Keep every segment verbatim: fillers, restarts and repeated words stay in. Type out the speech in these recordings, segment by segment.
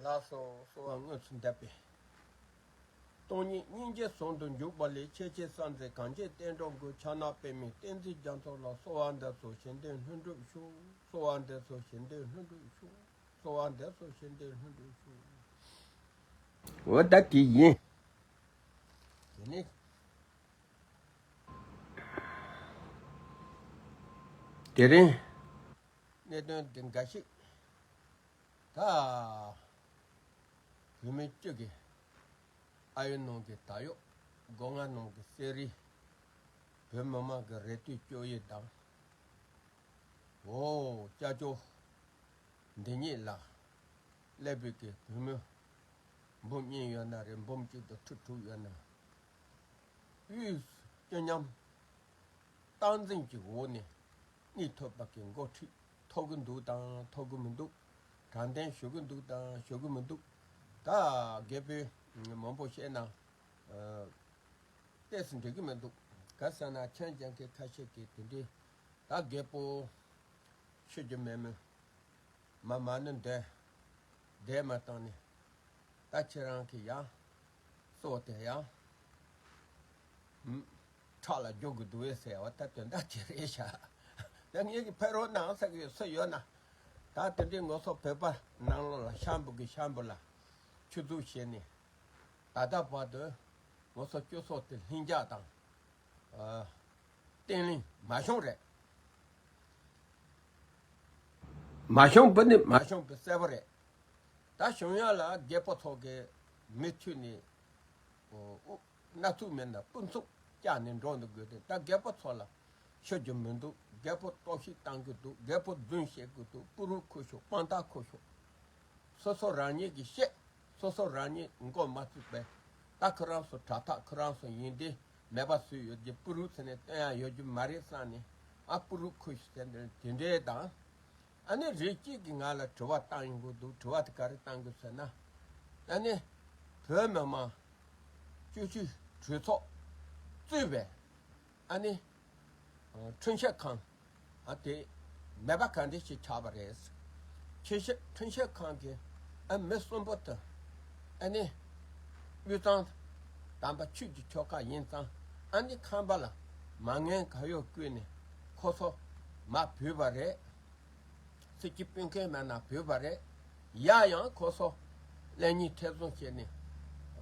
ལགས་སོ། གསོལ་བ་དངོས་སུ་འདེབས་པའི། སྟོང་ཉིད་སྙིང་རྗེ་ཟུང་དུ་འཇུག་པ་ལས། ཆེས་ཆེར་གསལ་མཛད་གངས་ཅན་བསྟན་འགྲོའི་མགོན། ཕྱག་ན་པདྨོ་བསྟན་འཛིན་རྒྱ་མཚོ་ལ། གསོལ་བ་འདེབས་སོ་ཞིང་དུ་ལྷུན་གྲུབ་ཤོག་གསོལ་བ་འདེབས་སོ་ཞིང་དུ་ལྷུན་གྲུབ་ཤོག་གསོལ་བ་འདེབས་སོ་ཞིང་དུ་ལྷུན་གྲུབ་ཤོག་འོ་ད་དེ་ཡིན། དེ་ནི། དེ་རིང་། གནད་དོན་འདི་འགའ་ཞིག་ད། བོད་མི་སྤྱི་གི་ཨ་ཡོད་ནང་གི་ད་ཡོད། སྒོ་ང་ནང་གི་གསེར་རི། བོད་མི་མང་གི་རེ་ལྟོས་སྐྱོ་ཡི་དང་། འོ་ཅ་ཅོ། འདི་ཉིད་ལ་སླེབས་པའི་གི་བོད་མི་འབུམ་གཉིས་ཡོད་ན་རེད། འབུམ་གཅིག་དང་ཁྲི་དྲུག་ཡོད་ན། དབུས་སྤྱི་མཉམ་སྟངས་འཛིན་གྱི་འོག་ནས་གནས་ཐུབ་པ་གི་འགོ་ཁྲིད་ཐོབ་གི་འདུག་དང་ཐོབ་གི་མི་འདུག་དྲང་བདེན་ཞུ་གི་འདུག་དང་ཞུ་གི་མི་འདུག་ད་རྒད་པོས་མང་པོ་བཤད་ན། ཨ། ཏོག་ཙམ་འགྲིག་གི་མི་འདུག་ག་ཟེར་ན་ཁྱེད་ཅག་གི་ཁ་ཤས་ཀྱིས་དེ་འདྲའི་ད་རྒད་པོ་ཤི་རྒྱུ་མེད་མོད། མ་མ་ཎི་འདོན། འདོན་མ་བཏང་ནས། ད་ཁྱེད་རང་གིས་ཡང་། སྲོག་དེ་ཡང་། ཨུམ། ཁྲག་ལ་རྒྱུག་གི་འདུག་ཟེར་བ་ད་དོན་དག་ཅི་རེད་ཤག་ད་ངེད་ཀྱི་ཕ་རོལ་ནང་ཟེར་གི་སུ་ཡོད་ན། ད་དེ་འདྲའི་ངོ་སོ་བོད་པ་ནང་ལོགས་ལ་ཤམ་བུ་གི་ཤམ་བུ་ལ་ཆུ་འཛུགས་བྱས་ནས། ད་ལྟ་བར་དུ་ངོ་སོ་སྐྱོ་སོ་དེ་ལྷིང་འཇགས་དང་། ཨ། བརྟན་ལྷིང་མ་བྱུང་རེད། མ་བྱུང་བུ་ནི་མ་བྱུང་བུ་གསལ་པོ་རེད། ད་བྱུང་ཡ་ལ་རྒད་པོ་ཚོ་གི་མུ་མཐུད་ནས། ཨོ། སྣ་ཚོགས་མེད་ན་སྤུ་མཚུངས་བཅག་ནས་འགྲོ་འདུག་དགོས་ཏེ། ད་རྒད་པོ་ཚོ་ལ་ཤོད་རྒྱུ་མི་འདུག་རྒད་པོ་གཏོར་བཤིག་བཏང་གི་འདུག་རྒད་པོ་རྫུན་བཤད་གི་འདུག་སྤུ་རུ་ཁུ་ཤོག་དཔང་རྟགས་ཁུ་ཤོག་སོ་སོ་རང་ཉིད་ཀྱིས་བཤད། སོ་སོ་རང་ཉིད་མགོ་མ་ཚོས་པས། ད་ཁོ་རང་ཚོ་དྲ་ཐག་ཁོ་རང་ཚོ་ཡིན་ཏེ། མེད་པ་བཟོས་ཡོད་ཀྱི་སྤུ་རུ་ཟེར་ནས་སྟོན་ཡ་ཡོད་རྒྱུ་མ་རེད་བསམ་ནས། ཨ། སྤུ་རུ་ཁུ་ཤོག་ཟེར་ནས་དེ་འདྲའི་དང་། ཨ་ནི་རིགས་གཅིག་གིས་ང་ལ་དྲི་བ་བཏང་ཡོང་གི་འདུག་དྲི་བ་དེ་ག་རེ་བཏང་གི་ཟེར་ན། ཨ་ནི་བོད་མི་མང་སྤྱི་འཐུས་གྲོས་ཚོགས་གཙོས་པའི་ཨ་ནི་ཁྲིམས་ཞིབ་ཁང་ཨ་དེ་མེད་པ་ག་འདྲ་ཞིག་ཆགས་པ་རེད། ཁྲིམས་ཞིབ་ཁྲིམས་ཞིབ་ཁང་གི་ཨ་མི་གསུམ་པོ་དེ་ཨ་ནི་དབུས་གཙང་དམ་པ་ཆོས་ཀྱི་ཆོལ་ཁ་ཡིན་ཙང་། ཨ་ནི་ཁམས་པ་ལ་མ་ངན་ག་ཡོད་བསྐུལ་ནས་ཁོ་ཚོ་མར་བུད་པ་རེད། སྲིད་སྤྱི་སྤུན་མཁན་མེད་ན་བུད་པ་རེད། ཡ་ཡང་ཁོ་ཚོ་ལས་གཉིས་ཐེ་ཚོམ་བྱས་ནས།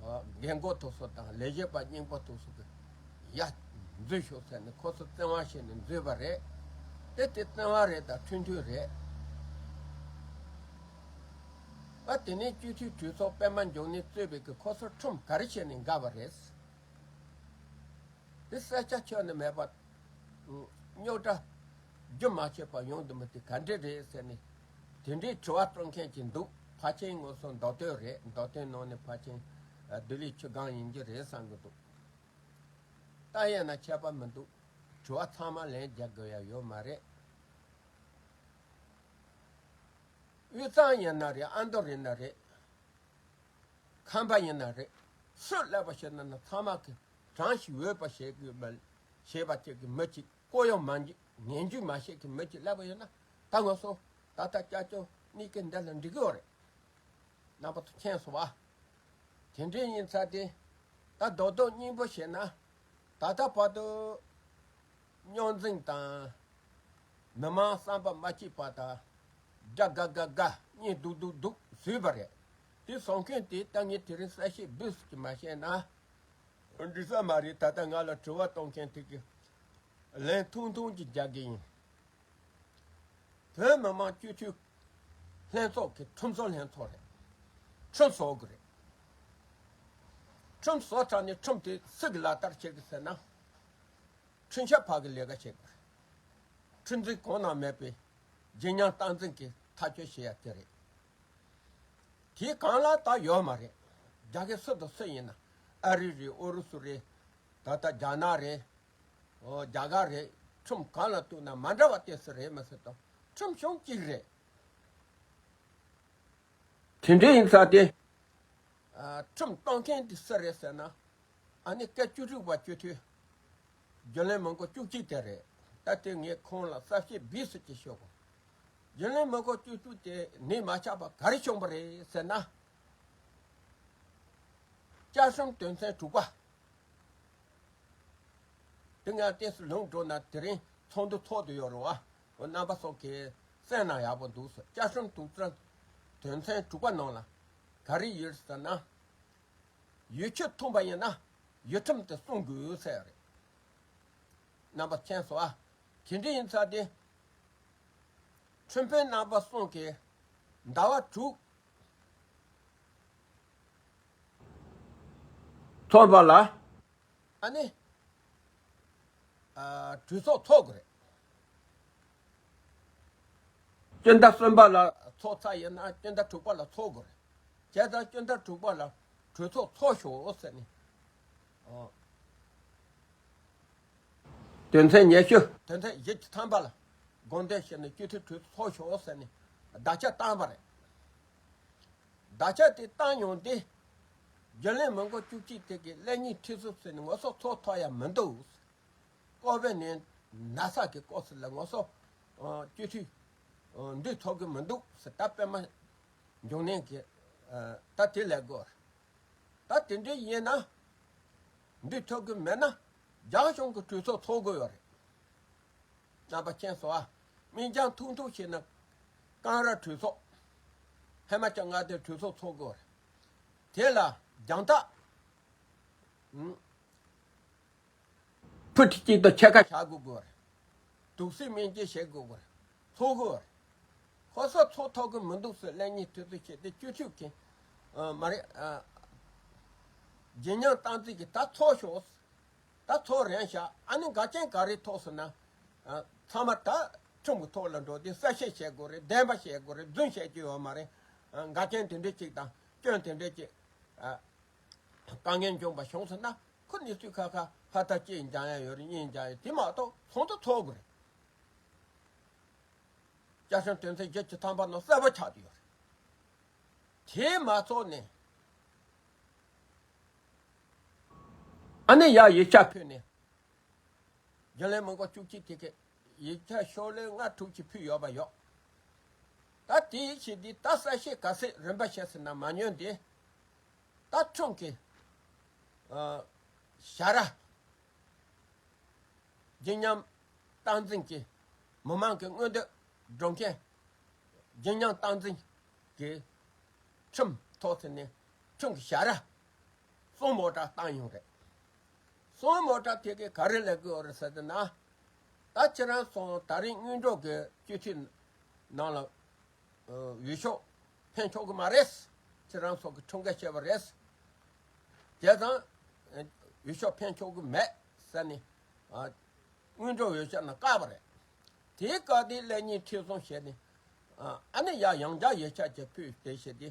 ཨ། རྒན་འཁོགས་དེ་ཚོ་དང་ལས་བྱེད་པ་རྙིང་པ་དེ་ཚོ་གི་ཡ་འཛུལ་ཤོག་ཟེར་ནས་ཁོ་ཚོ་བཙན་དབང་བྱས་ནས་འཛུལ་བ་རེད། དེ་དེ་བཙན་དབང་རེད་དང་ཁྲིམས་མཐུན་རེད། ཨ། དེ་ནས་སྤྱི་འཐུས་གྲོས་ཚོགས་པད་མ་འབྱུང་གནས་གཙོས་པའི་གི་ཁོ་ཚོར་ཁྲིམས་ག་རེ་བྱས་ནས་འགལ་བ་རེད། དེ་གསལ་ཆ་ཁྱོན་ནས་མེད་པ། རྙོག་དྲ་རྒྱུན་མ་ཆད་པ་ཡོང་དུ་མི་དེ་ག་འདྲ་རེད་ཟེར་ནས། དེ་འདྲའི་དྲི་བ་གཏོང་མཁན་ཅིག་འདུག་ཕལ་ཆེར་ངོ་སོ་མདོ་དོན་རེད། མདོ་དོན་ནང་ནས་ཕལ་ཆེར་ལྡི་ལི་ཆུ་སྒང་ཡིན་གྱི་རེད་བསམ་གྱི་འདུག་ད་ཡིན་ན་ཁྱད་པར་མི་འདུག་དྲི་བ་ཚང་མ་ལན་རྒྱག་དགོས་ཡ་ཡོད་མ་རེད། དབུས་གཙང་ཡིན་ན་རེད། ཨ་མདོ་ཡིན་ན་རེད། ཁམས་པ་ཡིན་ན་རེད། སུ་སླེབས་པ་ཞིག་ན་ན་ཚང་མ་གི་གྲངས་ཤིག་འོས་པ་བྱེད་དགོས་པ་བྱེད་པ་ཅིག་གི་མི་ཅིག་ཀོ་ཡོང་མ་འཇིག་ངན་ཇུས་མ་བྱེད་གི་མི་ཅིག་སླེབས་པ་ཡིན་ན། ད་ང་ཚོ་ད་ལྟ་ཅ་ཅོ་གཉིས་ཀྱི་འདི་ལ་འགྲིག་གི་ཡོད་རེད། རྣམ་པ་ཚོ་མཁྱེན་སོང་བ། དེ་འདྲའི་ཡིན་ཚ་དེ། ད་རྡོག་རྡོག་སྙིང་པོ་བྱས་ན། ད་ལྟ་བར་དུ་རྙོག་འཛིང་དང་། མི་མང་བསམ་པ་མ་སྐྱིད་པ་དང་། དགྲ་དགའ་དགའ་དགའ་གཉིས་སྡུག་སྡུག་སྡུག་བཟོས་པ་རེད། དེ་བཟོ་མཁན་དེ་ད་ངས་དེ་རིང་གསལ་བཤད་སྦུས་སུ་ཅིག་མ་བཤད་ན། འགྲིག་ས་མ་རེད། ད་ལྟ་ང་ལ་དྲི་བ་གཏོང་མཁན་དེ་གི་ལན་ཐུང་ཐུང་ཅིག་རྒྱག་གི་ཡིན། བོད་མི་མང་སྤྱི་འཐུས་ལྷན་ཚོགས་ཀྱི་ཁྲིམས་བཟོ་ལྷན་ཚོགས་རེད། ཁྲིམས་བཟོ་དགོས་རེད། ཁྲིམས་བཟོ་ཚར་ནས་ཁྲིམས་དེ་སུ་གིས་ལག་བསྟར་བྱེད་དགོས་ཟེར་ན། ཁྲིམས་ཞིབ་ཁང་གིས་ལས་ཀ་བྱེད་དགོས་རེད། ཁྲིམས་འཛིན་གོང་ན་མེད་པའི་བརྗིད་ཉམས་སྟངས་འཛིན་གྱིས་ཐག་གཅོད་བྱེད་ཡ་དེ་རེད། དེའི་སྒང་ལ་ད་ཡོད་མ་རེད། རྒྱ་སྐད་སུ་དང་སུ་ཡིན་ན། ཨ་རི་རེད། ཨུ་རུ་སུ་རེད། ད་ལྟ་རྒྱ་ནག་རེད། ཨོ། རྒྱ་གར་རེད། ཁྲིམས་གང་ལ་གཏུགས་ན་མ་འདྲ་བ་ཏོག་ཙམ་རེད་མ་ཟད་དང་། ཁྲིམས་གཞུང་གཅིག་རེད། དེ་འདྲ་ཡིན་ཙང་དེ། ཨ། ཁྲིམས་གཏོང་མཁན་དེ་སུ་རེད་ཟེར་ན། ཨ་ནི་སྐད་བཅུ་དྲུག་པ་སྤྱི་འཐུས། རྒྱུན་ལས་མི་མགོ་བཅུ་གཅིག་དེ་རེད། ད་དེ་ངས་ཁོང་ལ་གསལ་བཤད་སྦས་སུ་ཅིག་ཞུ་དགོས། རྒྱུན་ལས་མི་མགོ་བཅུ་དྲུག་དེ་ནད་མ་ཆགས་པ་ག་རེ་བྱུང་བ་རེད་ཟེར་ན། བཅའ་ཁྲིམས་དོན་ཚན་དྲུག་པ། དེ་ང་ཏོག་ཙམ་ལུང་འགྲོ་ན་དེ་རིང་ཚོགས་འདུ་ཚོགས་བསྡད་ཡོད་རེད་བ། འོ་རྣམ་པ་ཚོ་གིས་གསན་ན་ཡག་པོ་འདུག་ཟེར། བཅའ་ཁྲིམས་དོན་ཚན་དོན་ཚན་དྲུག་པ་ནང་ལ་ག་རེ་ཡོད་ཟེར་ན། ཡུལ་ཆོས་མཐུན་པ་ཡིན་ན་ཡུལ་ཁྲིམས་དེ་སྲུང་དགོས་ཟེར་རེད། རྣམ་པ་མཁྱེན་སོང་ཨ། དེ་འདྲ་ཡིན་ཙང་དེ། ཁྲིམས་དཔོན་རྣམ་པ་གསུམ་གྱིས་ཟླ་བ་དྲུག་ཚོགས་པ་ལ། ཨ་ནི། ཨ། གྲོས་ཚོགས་ཚོགས་དགོས་རེད། སྤྱི་ཟླ་གསུམ་པ་ལ་ཚོགས་ཚར་ཡིན་ན་སྤྱི་ཟླ་དྲུག་པ་ལ་ཚོགས་དགོས་རེད། བྱས་ཙང་སྤྱི་ཟླ་དྲུག་པ་ལ་གྲོས་ཚོགས་ཚོགས་ཤོག་ཟེར་ནས། ཨོ། དོན་ཚན་ཉི་ཤུ། དོན་ཚན་བཞི་བཅུ་ཐམ་པ་ལ་དགོངས་དོན་བཞེས་ནས་སྤྱི་འཐུས་གྲོས་ཚོགས་ཚོགས་ཤོག་ཟེར་ནས་བརྡ་ཆད་བཏང་བ་རེད། བརྡ་ཆད་དེ་བཏང་མྱོང་དེ། རྒྱུན་ལས་མི་འགོ་བཅུ་གཅིག་དེ་གི་ཀླད་རྙིང་ཁྲི་ཚོ་ཟེར་ནས་ངོ་སོ་ཚོགས་ཐུབ་ཡ་མི་འདུག། ཀོ་བེད་ནས་ན་ཚ་གི་སྐོར་ཟེར་ལ་ངོ་སོ། ཨ། སྤྱི་འཐུས། ཨ། འདུས་ཐུབ་གི་མི་འདུག་ཟེར། ད་པད་མ་འབྱུང་གནས་ཀྱི། ཨ། ད་དེ་ལས་དགོས། ད་དེ་འདྲ་ཡིན་ན། འདུས་ཐུབ་གི་མེད་ན། རྒྱ་གཞུང་གི་གྲོས་ཚོགས་ཚོགས་དགོས་ཡོད་རེད། རྣམ་པ་མཁྱེན་སོང་ཨ། སྨིན་བྱང་ཐུག་འཐུག་བྱས་ན། ཀང་ར་གྲོས་ཚོགས། ཧེ་མ་ཅང་མངའ་སྡེའི་གྲོས་ཚོགས་ཚོགས་དགོས་རེད། དེ་ལ་རྒྱང་ཐག། ཨུམ། ཕུ་ཁྲི་གཅིག་དང་ཕྱེད་ཀ་བཞག་དགོས་དགོས་རེད། དུག་སེལ་སྨན་སྐྱེལ་བྱེད་དགོས་དགོས་རེད། ཚོགས་དགོས་རེད། ཁོ་ཚོ་ཚོགས་ཐུབ་གི་མི་འདུག་ཟེར་ཀླད་རྙིང་ཁྲི་ཚོ་བྱས་ཏེ་སྤྱི་འཐུས་ཀྱི། ཨ། མ་རེད། ཨ། རྗེས་ཉམས་སྟངས་འཛིན་གྱི་ད་ཚོགས་ཤོག། ད་ཚོགས་རན་ཤག། ཨ་ནི་འགལ་རྐྱེན་ག་རེ་ཐོག་ཟེར་ན། ཨ། ཚང་མ་ད་ཁྲིམས་ཀྱི་ཐོག་ལ་འགྲོ་དུས་གསལ་བཤད་བྱེད་དགོས་རེད། བདེན་པ་བཤད་དགོས་རེད། རྫུན་བཤད་རྒྱུ་ཡོད་མ་རེད། ཨ། འགལ་རྐྱེན་དེ་འདྲ་ཅིག་དང་སྐྱོན་དེ་འདྲ་ཅིག། ཨ། དཀའ་ངལ་འབྱུང་བ་བྱུང་སོང་ན། ཁོ་གནས་ཚུལ་ཁ་ཁ་ཕར་ལྟ་གཅིག་འགྱངས་ཡ་ཡོད་རེད། གཉིས་འགྱངས་ཡ། དེ་མ་གཏོགས་ཚོགས་འདུ་ཚོགས་དགོས་རེད། བཅའ་ཁྲིམས་དོན་ཚན་བརྒྱད་ཅུ་ཐམ་པ་ནང་གསལ་པོ་ཆགས་ཀྱི་ཡོད་རེད། དེ་མ་ཚོགས་ནས། ཨ་ནི་ཡར་ཡིག་ཆ་ཕུལ་ནས། རྒྱུན་ལས་མི་འགོ་བཅུ་གཅིག་དེ་གས་ཡིག་ཆ་ཤོག་ལྷེ་ལྔ་དྲུག་ཅིག་ཕུལ་ཡོད་པ་ཡོད། ད་དེའི་ཆེད་དུ་ད་གསལ་བཤད་ག་ཚད་རིམ་པ་བྱས་ཟིན་ན་མ་ཉན་དེ། ད་ཁྲིམས་ཀྱི། ཨ། བྱ་ར། རྗེས་ཉམས་སྟངས་འཛིན་གྱི། མི་མང་གི་མངོན་འདོད་སྒྲུབ་མཁན། རྗེས་ཉམས་སྟངས་འཛིན་གྱི་ཁྲིམས་ཐོག་ཚད་ནས་ཁྲིམས་ཀྱི་བྱ་ར་གསུམ་མོ་ཊ་བཏང་ཡོང་རེད། གསུམ་མོ་ཊ་དེ་གས་ག་རེ་ལས་དགོས་རེད་ཟེར་ན། ད་ཁྱེད་རང་ཚོ་ད་རིང་སྔོན་འགྲོ་གི་སྤྱི་འཐུས་ནང་ལ། ཨ། འོས་ཤོག་འཕེན་ཆོག་གི་མ་རེད། ཁྱེད་རང་ཚོ་གི་ཁྲིམས་འགལ་བྱས་པ་རེད། བྱས་ཙང་། ཨ། འོས་ཤོག་འཕེན་ཆོག་གི་མེད་ཟེར་ནས། ཨ། སྔོན་འགྲོ་འོས་ཤོག་ནང་བཀག་པ་རེད། དེའི་སྐབས་དེ་ཀླད་རྙིང་ཁྲི་བཟུང་བྱས་ནས། ཨ། ཨ་ནི་ཡང་ཡང་བསྐྱར་ཡིག་ཆ་ཅིག་ཕུལ་བྱས་བྱས་ཏེ།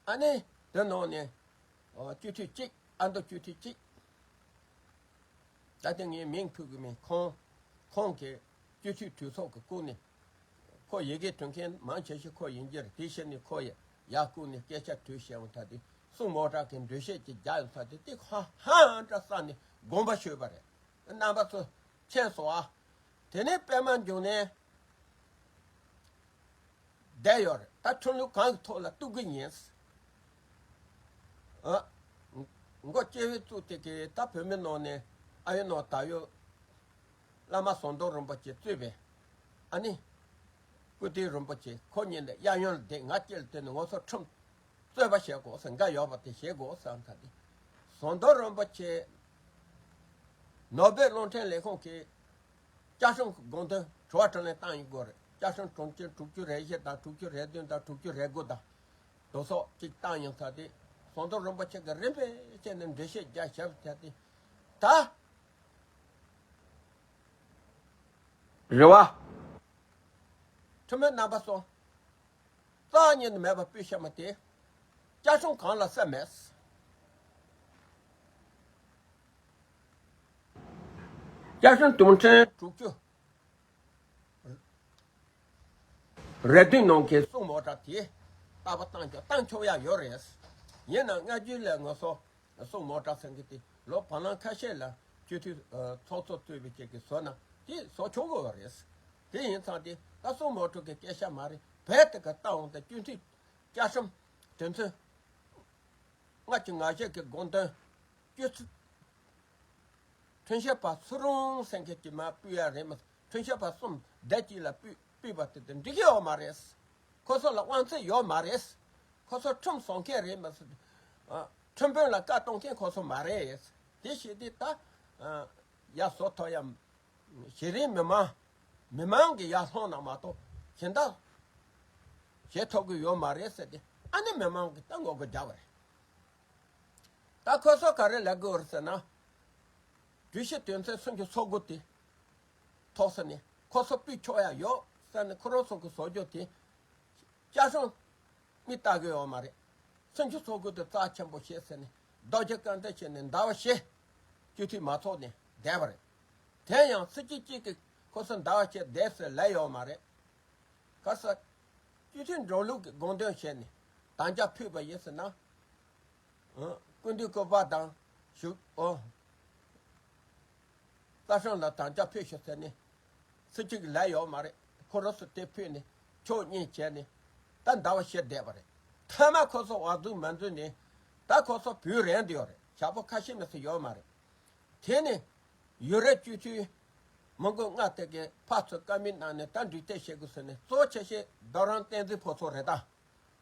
ཨ་ནི་དེ་ནང་ནས། ཨ། སྤྱི་འཐུས་གཅིག། ཨ་མདོ་སྤྱི་འཐུས་གཅིག། ད་ལྟ་ངས་མིང་ཕུད་ཀྱི་མེད། ཁོང་། ཁོང་གིས་སྤྱི་འཐུས་གྲོས་ཚོགས་ཀྱི་བསྐུལ་ནས། ཁོ་ཡི་གེ་འབྲི་མཁན་མང་ཆེ་ཤོས་ཁོ་ཡིན་གྱི་རེད། དེ་བྱས་ནས་ཁོ་ཡ་ཡར་བསྐུལ་ནས་སྐད་ཆ་དྲིས་བྱས་ཡོང་ཐ་དེ། གསུང་མོ་ཊ་གི་འགྲེལ་བཤད་ཅིག་རྒྱག་ཡོང་ཐ་དེ། དེ་ཧ་ཧ་འདྲ་བསམ་ནས་དགོངས་པ་ཞུས་པ་རེད། རྣམ་པ་ཚོ་མཁྱེན་སོང་ཨ། དེ་ནས་པད་མ་འབྱུང་གནས་བསྡད་ཡོད་རེད། ད་ཁྲིམས་ལུགས་གང་གི་ཐོག་ལ་གཏུག་གི་ཡིན། ཨ། མགོ་སྐྱེ་བོའི་གཙུག་དེ་གའི་ད་བོད་མི་ནང་ནས་ཨ་ཡོད་ནང་ད་ཡོད། བླ་མ་ཟམ་གདོང་རིན་པོ་ཆེ་གཙོས་པའི། ཨ་ནི། སྐུ་བལྟམས་རིན་པོ་ཆེ་ཁོ་གཉིས་ནས་གཡས་གཡོན་ལ་བསྡད། ང་དཀྱིལ་ལ་བསྡད་ནས་ང་ཚོ་ཁྲིམས་རྩོད་པ་བྱེད་དགོས་ཟེར། འགལ་ཡོད་པ་དེ་བྱེད་དགོས་ཟེར་ད་དེ། ཟམ་གདོང་རིན་པོ་ཆེ། ནོར་སྦས་རླུང་འཕྲིན་ལས་ཁུངས་ཀྱིས། བཅའ་ཁྲིམས་ཀྱི་དགོངས་དོན་དྲི་བ་དྲིས་ལན་བཏང་ཡོང་གི་ཡོད་རེད། བཅའ་ཁྲིམས་དྲུང་ཆེན་དྲུག་ཅུ་རེ་བཞི་དང་དྲུག་ཅུ་རེ་བདུན་དང་དྲུག་ཅུ་རེ་དགུ་དང་། དེ་སོགས་ཅིག་བཏང་ཡོང་ས་དེ། ཟམ་གདོང་རིན་པོ་ཆེ་གིས་རིམ་པས་བྱས་ནས་འགྲེལ་བཤད་རྒྱག་བཞག་ས་དེ། ད། རེད་བ། ཁྲིམས་མེད་རྣམ་པ་སོང་། རྩ་ཉིད་ནས་མེད་པ་སྤེལ་བྱ་མ་དེ། བཅའ་ཁྲིམས་གང་ལ་གསལ་མེད། བཅའ་ཁྲིམས་དོན་ཚན་དྲུག་ཅུ་རེ་བདུན་ནང་གི་གསུང་མོ་ཊ་དེ་ལྟ་བ་བཏང་ཆོག་བཏང་ཆོག་ཡ་ཡོད་རེད། ཡིན་ནའང་སྔ་རྒྱུན་ལས་ང་ཚོ་གསུང་མོ་ཊ་ཟེར་གི་དེ་ལོ་བར་ལམ་ཁ་ཤས་ལ་སྤྱི་འཐུས་ཚོགས་གཙོ་གཙོས་པའི་ཅིག་གིས་བཟོས་ན་དེ་བཟོ་ཆོག་གི་ཡོད་རེད། དེ་ཡིན་ཙང་དེ་ད་གསུང་མོ་ཊ་གི་སྐད་ཆ་མ་རེད། རྦད་དེ་ག་བལྟ་འོང་ད་སྤྱི་འཐུས་བཅའ་ཁྲིམས་དོན་ཚན། སྔ་ཕྱི་ང་ཤས་ཀྱི་དགོངས་དོན་ སྤྱོད་ཚུལ། ཁྲིམས་ཞིབ་པ་སུ་རུང་སེང་གེ་དཀྱུས་མ་ཕུད་ཡ་རེད་མ་གཏོགས། ཁྲིམས་ཞིབ་པ་གསུམ་བསྡད་ཀྱི་ལ་ཕུད་ཕུད་པ་དེ་དེ་འགྲིག་གི་ཡོད་མ་རེད། ཁོ་ཚོ་ལ་དབང་ཚད་ཡོད་མ་རེད། ཁོ་ཚོ་ཁྲིམས་བཟོ་མཁན་རེད་མ་གཏོགས། ཨ། ཁྲིམས་དཔོན་ལ་བཀའ་གཏོང་མཁན་ཁོ་ཚོ་མ་རེད། དེ་བྱས་དུས་ད། ཨ། ཡ་བཟོ་ཐོ་ཡ། གཞི་རིམ་མི་མང་། མི་མང་གི་ཡར་ལྷོང་ན་མ་གཏོགས་གཞན་དག་བྱེད་ཐུབ་ཀྱི་ཡོད་མ་རེད་ཟེར་ཏེ། ཨ་ནི་མི་མང་གི་ད་ངོ་རྒོལ་རྒྱག་པ་རེད། ད་ཁོ་ཚོ་ག་རེ་ལབ་དགོས་རེད་ཟེར་ན། གྲོས་གཞི་དོན་ཚན་སུམ་ཅུ་སོ་དགུ་དེ་ཐོག་ས་ནས་ཁོ་ཚོ་སྤུས་ཆོག་ཡ་ཡོད་ཟེར་ནས་ཁོ་རང་ཚོ་གི་བཟོ་བཅོས་དེ། བཅའ་ཁྲིམས་མི་ལྟ་གི་ཡོད་མ་རེད། སུམ་ཅུ་སོ་དགུ་དེ་རྩ་ཆེན་པོ་བྱེད་ཟེར་ནས་རྡོ་རྗེ་སྐར་མདའ་བྱས་ནས་ཟླ་བ་བཞི་སྤྱི་འཐུས་མ་ཚོགས་ནས་བསྡད་པ་རེད། དེ་ཡང་སྲིད་སྤྱི་གཅིག་གིས་ཁོ་ཚོ་ཟླ་བ་བཞི་བསྡད་ཟེར་ལབ་ཡོད་མ་རེད། ག་ས། སྤྱི་འཐུས་འགྲོ་ལུགས་ཀྱི་དགོངས་དོན་བྱས་ནས་དམ་བཅའ་ཕུལ་བ་ཡིན་ཟེར་ན། ཨ། སྐུ་མདུན་སྐུ་པར་དང་ཞུ། ཨོ། རྩ་ཁྲིམས་ལ་དམ་བཅའ་ཕུལ་ཤོག་ཟེར་ནས། སུ་གཅིག་ལབ་ཡོད་མ་རེད། ཁོ་རང་ཚོ་དེ་ཕུལ་ནས་ཆོག་མཉེས་བྱས་ནས། ད་ཟླ་བ་བཞི་བསྡད་པ་རེད། མཐའ་མ་ཁོ་ཚོ་བ་འཛུགས་མ་འཛུགས་ནས། ད་ཁོ་ཚོ་བུད་རན་འདི་ཡོད་རེད། ཞག་པོ་ཁ་ཤས་མ་ཟིན་ཡོད་མ་རེད། དེ་ནས་ཡུ་རོབ་སྤྱི་འཐུས་མི་འགོ་ལྔ་དེ་གས་ཕར་ཚུར་བཀའ་མོལ་གནང་ནས། ད་འགྲུལ་བསྐྱོད་བྱེད་དགོས་ཟེར་ནས། གཙོ་ཆེ་ཤོས་རྡོ་རིང་བསྟན་འཛིན་ཕུན་ཚོགས་རེད་ད།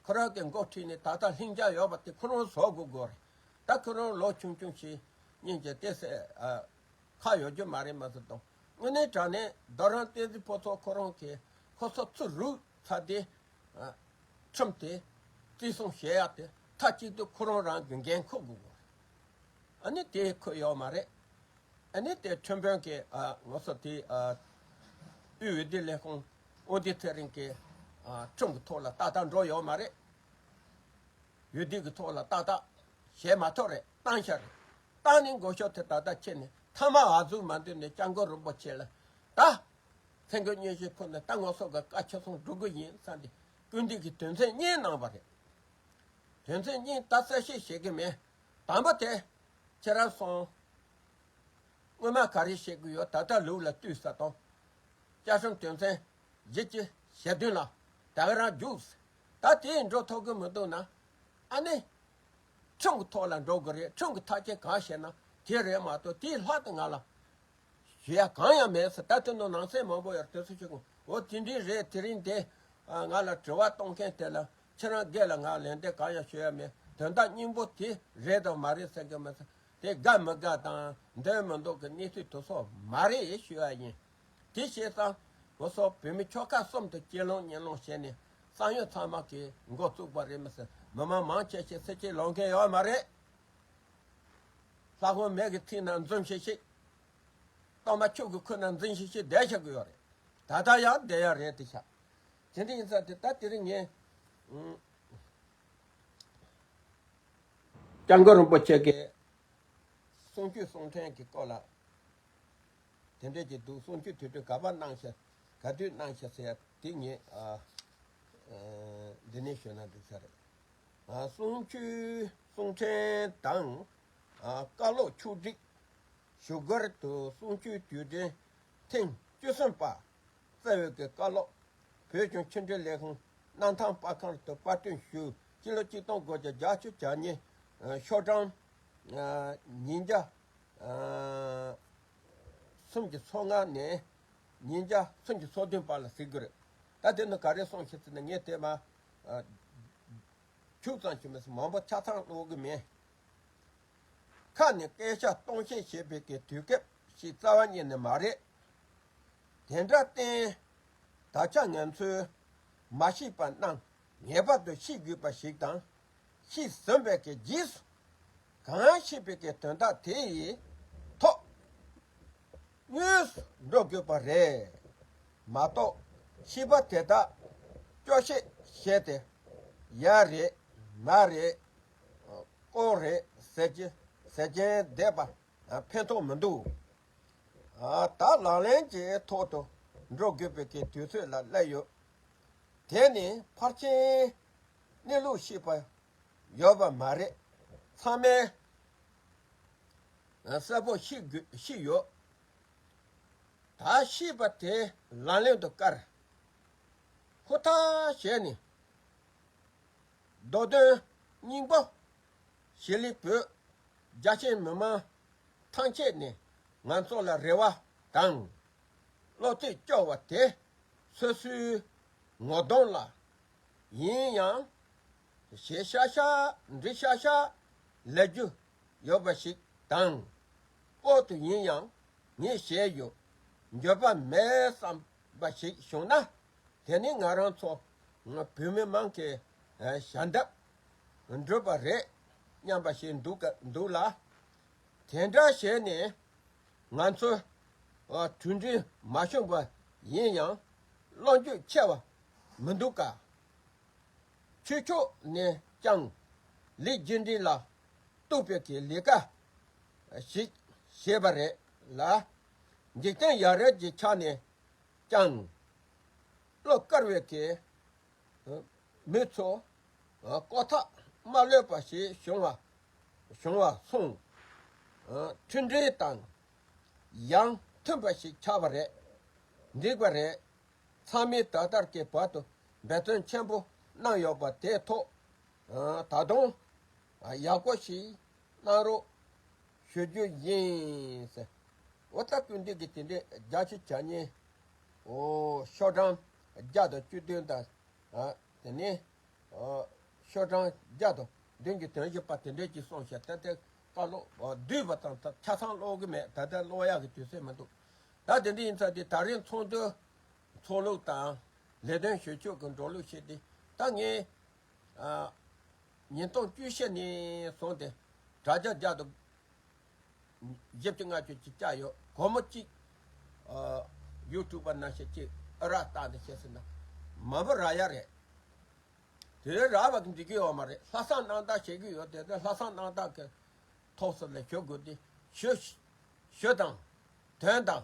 ཁོ་རང་གི་འགོ་ཁྲིད་ནས་ད་ལྟ་ལྷིང་འཇགས་ཡོད་པ་དེ་ཁོ་རང་བཟོ་དགོས་དགོས་རེད། ད་ཁོ་རང་ལོ་ཆུང་ཆུང་ཞིག་ཉིན་གྱི་ཏེ་སེ། ཨ། ཁག་ཡོད་རྒྱུ་མ་རེད་མ་ཟེར་དང་། དངོས་གནས་དྲང་གནས་རྡོ་རིང་བསྟན་འཛིན་ཕུན་ཚོགས་ཁོ་རང་གིས་ཁོ་ཚོ་ཚུར་རུག་ཚར་དེ། ཨ། ཁྲིམས་དེ་བརྩི་སྲུང་བྱེད་ཡག་དེ་མཐའ་གཅིག་ཏུ་ཁོ་རང་རང་གི་འགན་འཁུར་དགོས་དགོས་རེད། ཨ་ནི་དེ་འཁུར་ཡོད་མ་རེད། ཨ་ནི་དེ་ཁྲིམས་དཔོན་གྱིས། ཨ། ང་ཚོ་དེ། ཨ། དབུས་འོས་བསྡུ་ལས་ཁུངས་དབུ་མཛད་ཚེ་རིང་གིས། ཨ། ཁྲིམས་ཀྱི་ཐོག་ལ་ཏག་ཏག་འགྲོ་ཡོད་མ་རེད། འོས་བསྡུ་གི་ཐོག་ལ་ཏག་ཏག་བྱས་མ་ཐུབ་རེད། བཏང་བཞག་རེད། བཏང་ནས་འགོ་ཤོག་དེ་ད་ལྟ་ཁྱེར་ནས། མཐའ་མ་བ་འཛུགས་མ་འཛུགས་ནས་སྐྱབས་མགོན་རིན་པོ་ཆེ་ལ་ད་མཚན་སྐུ་སྙན་ཞུ་ཕུལ་ནས། ད་ང་ཚོ་གི་བཀའ་ཆ་ཚང་སྒྲུབ་གི་ཡིན་བསམ་སྟེ་སྐུལ་འདེད་ཀྱི་དོན་ཚན་གཉིས་གནང་བ་རེད། དོན་ཚན་གཉིས་ད་གསལ་བཤད་བྱེད་ཀྱི་མེད། དང་པོ་དེ་ཁྱེད་རང་སོང་། སྔོན་མ་ག་རེ་བཤད་ཀྱི་ཡོད། ད་ལྟ་ལུགས་ལ་ལྟོས་ས་དང་། བཅའ་ཁྲིམས་དོན་ཚན་བཞི་བཅུ་ཞེ་བདུན་ལ་ད་ག་རང་རྒྱུགས། ད་དེ་འགྲོ་ཐུབ་ཀྱི་མི་འདུག་ན། ཨ་ནི་ཁྲིམས་ཀྱི་ཐོག་ལ་འགྲོ་དགོས་རེད། ཁྲིམས་ཀྱི་ཐག་གཅོད་གང་བྱས་ན་དེ་རེད་མ་གཏོགས། དེའི་ལྷག་ཏུ་ང་ལ་ཞུ་ཡ་གང་ཡང་མེད་ཟེར། ད་དེ་ནང་ནང་སེམས་མང་པོ་ཡོད་རེད། དེ་ཚོ་ཞུ་གོ། འོ་དེ་འདྲའི་རེད། དེ་རིང་དེ། ཨ། ང་ལ་དྲི་བ་གཏོང་མཁན་དེ་ལ་ཁྱེད་རང་སྒེར་ལ་ང་ལན་འདེབས་གང་ཡང་ཞུ་ཡ་མེད། དོན་དག་སྙིང་པོ་དེ་རེད་དང་མ་རེད་ཟེར་གི་མེད། དེ་དགའ་མི་དགའ་དང་འདོད་མི་འདོད་ཀྱི་གནས་ཚུལ་དེ་ཚོ་མ་རེད་ཞུ་ཡ་ཡིན། དེ་བྱས་ཙང་ང་ཚོ་བོད་མི་ཆོལ་ཁ་གསུམ་དུ་གཅེས་ལོང་གཉེན་ལོང་བྱས་ནས་བསམ་ཡོད་ཚང་མ་གིས་འགོ་བཙུགས་པ་རེད་མ་ཟད། མི་མང་མང་ཆེ་ཤོས་ཚེ་སྐྱིད་ལོག་མཁན་ཡོད་མ་རེད། ལྷ་ཁང་མེ་གི་ཚིག་ན་འཛུམ་ཤིག་ཤིག། གཏོར་མ་ཆུ་གི་ཁུག་ན་འཛིན་ཤིག་ཤིག་བསྡད་བཞག་གི་ཡོད་རེད། ད་ལྟ་ཡང་བསྡད་ཡ་རེད་དེ་ཤག། དེ་འདྲ་ཡིན་ཙང་དེ་ད་དེ་རིང་ངས། ཨུམ། སྐྱབས་མགོན་རིན་པོ་ཆེ་གིས་གསུང་ཆོས་གསུང་འཕྲིན་གྱི་སྐོར་ལ་དེ་འདྲས་ཀྱི་འདུག། གསུང་ཆོས་དུས་དྲན་ག་པར་གནང་ཤག། ག་དུས་གནང་ཤག་ཟེར་ཡ་དེ་ངས། ཨ། ཨ། འདི་ནས་ཞུས་ན་འགྲིག་ས་རེད། ཨ། གསུང་ཆོས་གསུང་འཕྲིན་དང་། ཨ། བཀའ་སློབ་ཕྱོགས་སྒྲིག་ཞུ་སྒར་དུ་གསུང་ཆོས་དུས་དྲན་ཐེངས་བཅུ་གསུམ་པ་རྩ་བའི་གི་བཀའ་སློབ་བོད་ལྗོངས་ཕྱི་འབྲེལ་ལས་ཁུངས་གནམ་ཐང་པར་ཁང་དུ་པར་སྐྲུན་ཞུས། སྤྱི་ལོ་གཅིག་སྟོང་དགུ་བརྒྱ་བརྒྱད་ཅུ་གྱ་གཉིས། ཨ། ཤོག་གྲངས། ཨ། ཉིས་བརྒྱ། ཨ། སུམ་ཅུ་སོ་ལྔ་ནས་ཉིས་བརྒྱ་སུམ་ཅུ་སོ་བདུན་བར་ལ་གཟིགས་དགོས་རེད། ད་དེ་ནི་ག་རེ་གསུངས་ཤག་ཟེར་ན། ངས་དེ་མ། ཨ། ཁྱུག་ཙམ་ཞིག་མིན་མང་པོ་ཆ་ཚང་ཀློག་གི་མེད། ཁ་ནས་སྐད་ཆ་སྟོང་བཤད་བྱེད་པའི་གི་དུས་སྐབས་ཤིག་རྩ་བ་ཉིད་ནས་མ་རེད། དེ་འདྲ་བརྟེན། ད་ཆ་ང་ཚོས་མ་ཤེས་པ་རྣམས་ངེས་པར་དུ་ཤེས་དགོས་པ་ཞིག་དང་། ཤེས་ཟིན་པའི་གི་རྗེས་སུ་གང་ཤེས་པའི་གི་དོན་དག་དེ་ཡི་ཐོག་དངོས་སུ་འགྲོ་དགོས་པ་རེད་མ་གཏོགས། ཤེས་པ་དེ་དག་སྐྱོ་བཤད་བྱས་ཏེ་ཡ་རེད་མ་རེད། ལྐོག་རེད་ཟེར་གྱི་ཟེར་གྱིན་བསྡད་པ་ཕན་ཐོགས་མི་འདུག། ཨ། ད་ལག་ལེན་གྱི་ཐོག་ཏུ་འགྲོ་དགོས་པའི་གི་དུས་ཚོད་ལ་སླེབས་ཡོད། དེ་ནི་ཕལ་ཆེར་གནས་ལུགས་ཤེས་པ་ཡོད་པ་མ་རེད། ཚང་མས་གསལ་པོ་ཤེས་དགོས། ཤེས་ཡོད། ད་ཤེས་པ་དེ་ལག་ལེན་དུ་བཀར། ཧུར་ཐག་བྱས་ནས་མདོ་དོན་སྙིང་པོ་གཞིས་ལུས་བོད་ རྒྱ་ཆེའི་མི་མང་ཐམས་ཅད་ནས་ང་ཚོ་ལ་རེ་བ་དང་བློ་གཏད་བཅོལ་བ་དེ་སོ་སོའི་ངོ་གདོང་ལ་ཡིན་ཡང་ཞེ་ཤ་ཤ་འདྲི་ཤ་ཤ་ལབ་རྒྱུ་ཡོད་པ་ཞིག་དང་། ཨོ་ཏུ་ཡིན་ཡང་ངས་བཤད་ཡོད། འགྱོད་པ་མེད་བསམ་པ་ཞིག་བྱུང་ན། དེ་ནི་ང་རང་ཚོ་བོད་མི་མང་གི་ཞལ་འདེབས་འགྲུབ་པ་རེད་སྙམ་པ་ཞིག་འདུག་ག་འདུག་ལ། དེ་འདྲ་བྱས་ནས་ང་ཚོ་གྲུབ་འབྲས་མ་བྱུང་བ་ཡིན་ཡང་བློ་འགྱོད་ཆེ་བ་མི་འདུག་ག། ཆོས་ཕྱོགས་ནས་ཀྱང་ལས་རྒྱུ་འབྲས་ལ་གཏུག་པའི་གི་ལས་ཀ་ཞིག་བྱས་པ་རེད་ལ། འཇིག་རྟེན་ཡ་རབས་ཀྱི་ཆ་ནས་ཀྱང་བློ་དཀར་བའི་གི་མི་ཚོ་ལྐོག་ཐག་མ་ལོས་པ་ཞིག་བྱུང་བ་བྱུང་བ་སོང་། མཐུན་སྒྲིལ་དང་ཡང་མཐུན་པ་ཞིག་ཆགས་པ་རེད། འགྲིག་པ་རེད། ཚང་མས་ད་ལྟར་གྱི་བར་དུ་འབད་བརྩོན་ཆེན་པོ་གནང་ཡོད་པ་དེའི་ཐོག་ད་དུང་ཡག་པོ་ཞིག་གནང་རོགས་ཞུ་རྒྱུ་ཡིན་ཟེར། འོ་ད་སྐུ་མདུན་གྱིས་དེ་འདྲའི་རྒྱ་ཆེ་བྱ་ཉེས། འོ་ཤོག་གྲངས་བརྒྱ་དང་བཅུ་བདུན་དང་། དེ་ནས་ཤོག་གྲངས་བརྒྱ་དང་བདུན་གྱི་དོན་བཞི་པ་དེ་འདྲས་ཀྱིས་གསུངས་ཤག་ད་ལྟའི་བཀའ་སློབ་བསྡུས་པ་དང་ཆ་ཚང་ཀློག་གི་མེད། ད་ལྟ་ཀློག་ཡག་གི་དུས་ཚོད་མི་འདུག་ད་དེ་འདྲ་ཡིན་ཙང་དེ་ད་རིང་ཚོགས་འདུ་འཚོགས་ལུགས་དང་ལས་དོན་ཞུ་ཕྱོགས་ཀྱི་འགྲོ་ལུགས་བྱས་ཏེ། ད་ངས་ཉིས་སྟོང་བཅུ་བཞི་ནས་བཟུང་སྟེ་དྲ་རྒྱ་བརྒྱ་དང་བཞི་བཅུ་ལྔ་བཅུ་ཅིག་བཅག་ཡོད། སྒོར་མོ་གཅིག་ཡུ་ཊུབ་པ་ནང་བཞིན་གཅིག་ཨ་རག་བཏང་སྟེ་བྱས་ཟིན་ན་མ་བུ་རག་ཡ་རེད། དེ་རག་པ་གི་འགྲིག་གི་ཡོད་མ་རེད། ལྷག་བསམ་རྣམ་དག་བྱེད་ཀྱི་ཡོད། དེ་ལྟར་ལྷག་བསམ་རྣམ་དག་གི་ཐོག་སུ་ལ་ཞུ་དགོས་ཏེ། ཞུ་ཞུ་དང་དོན་དང་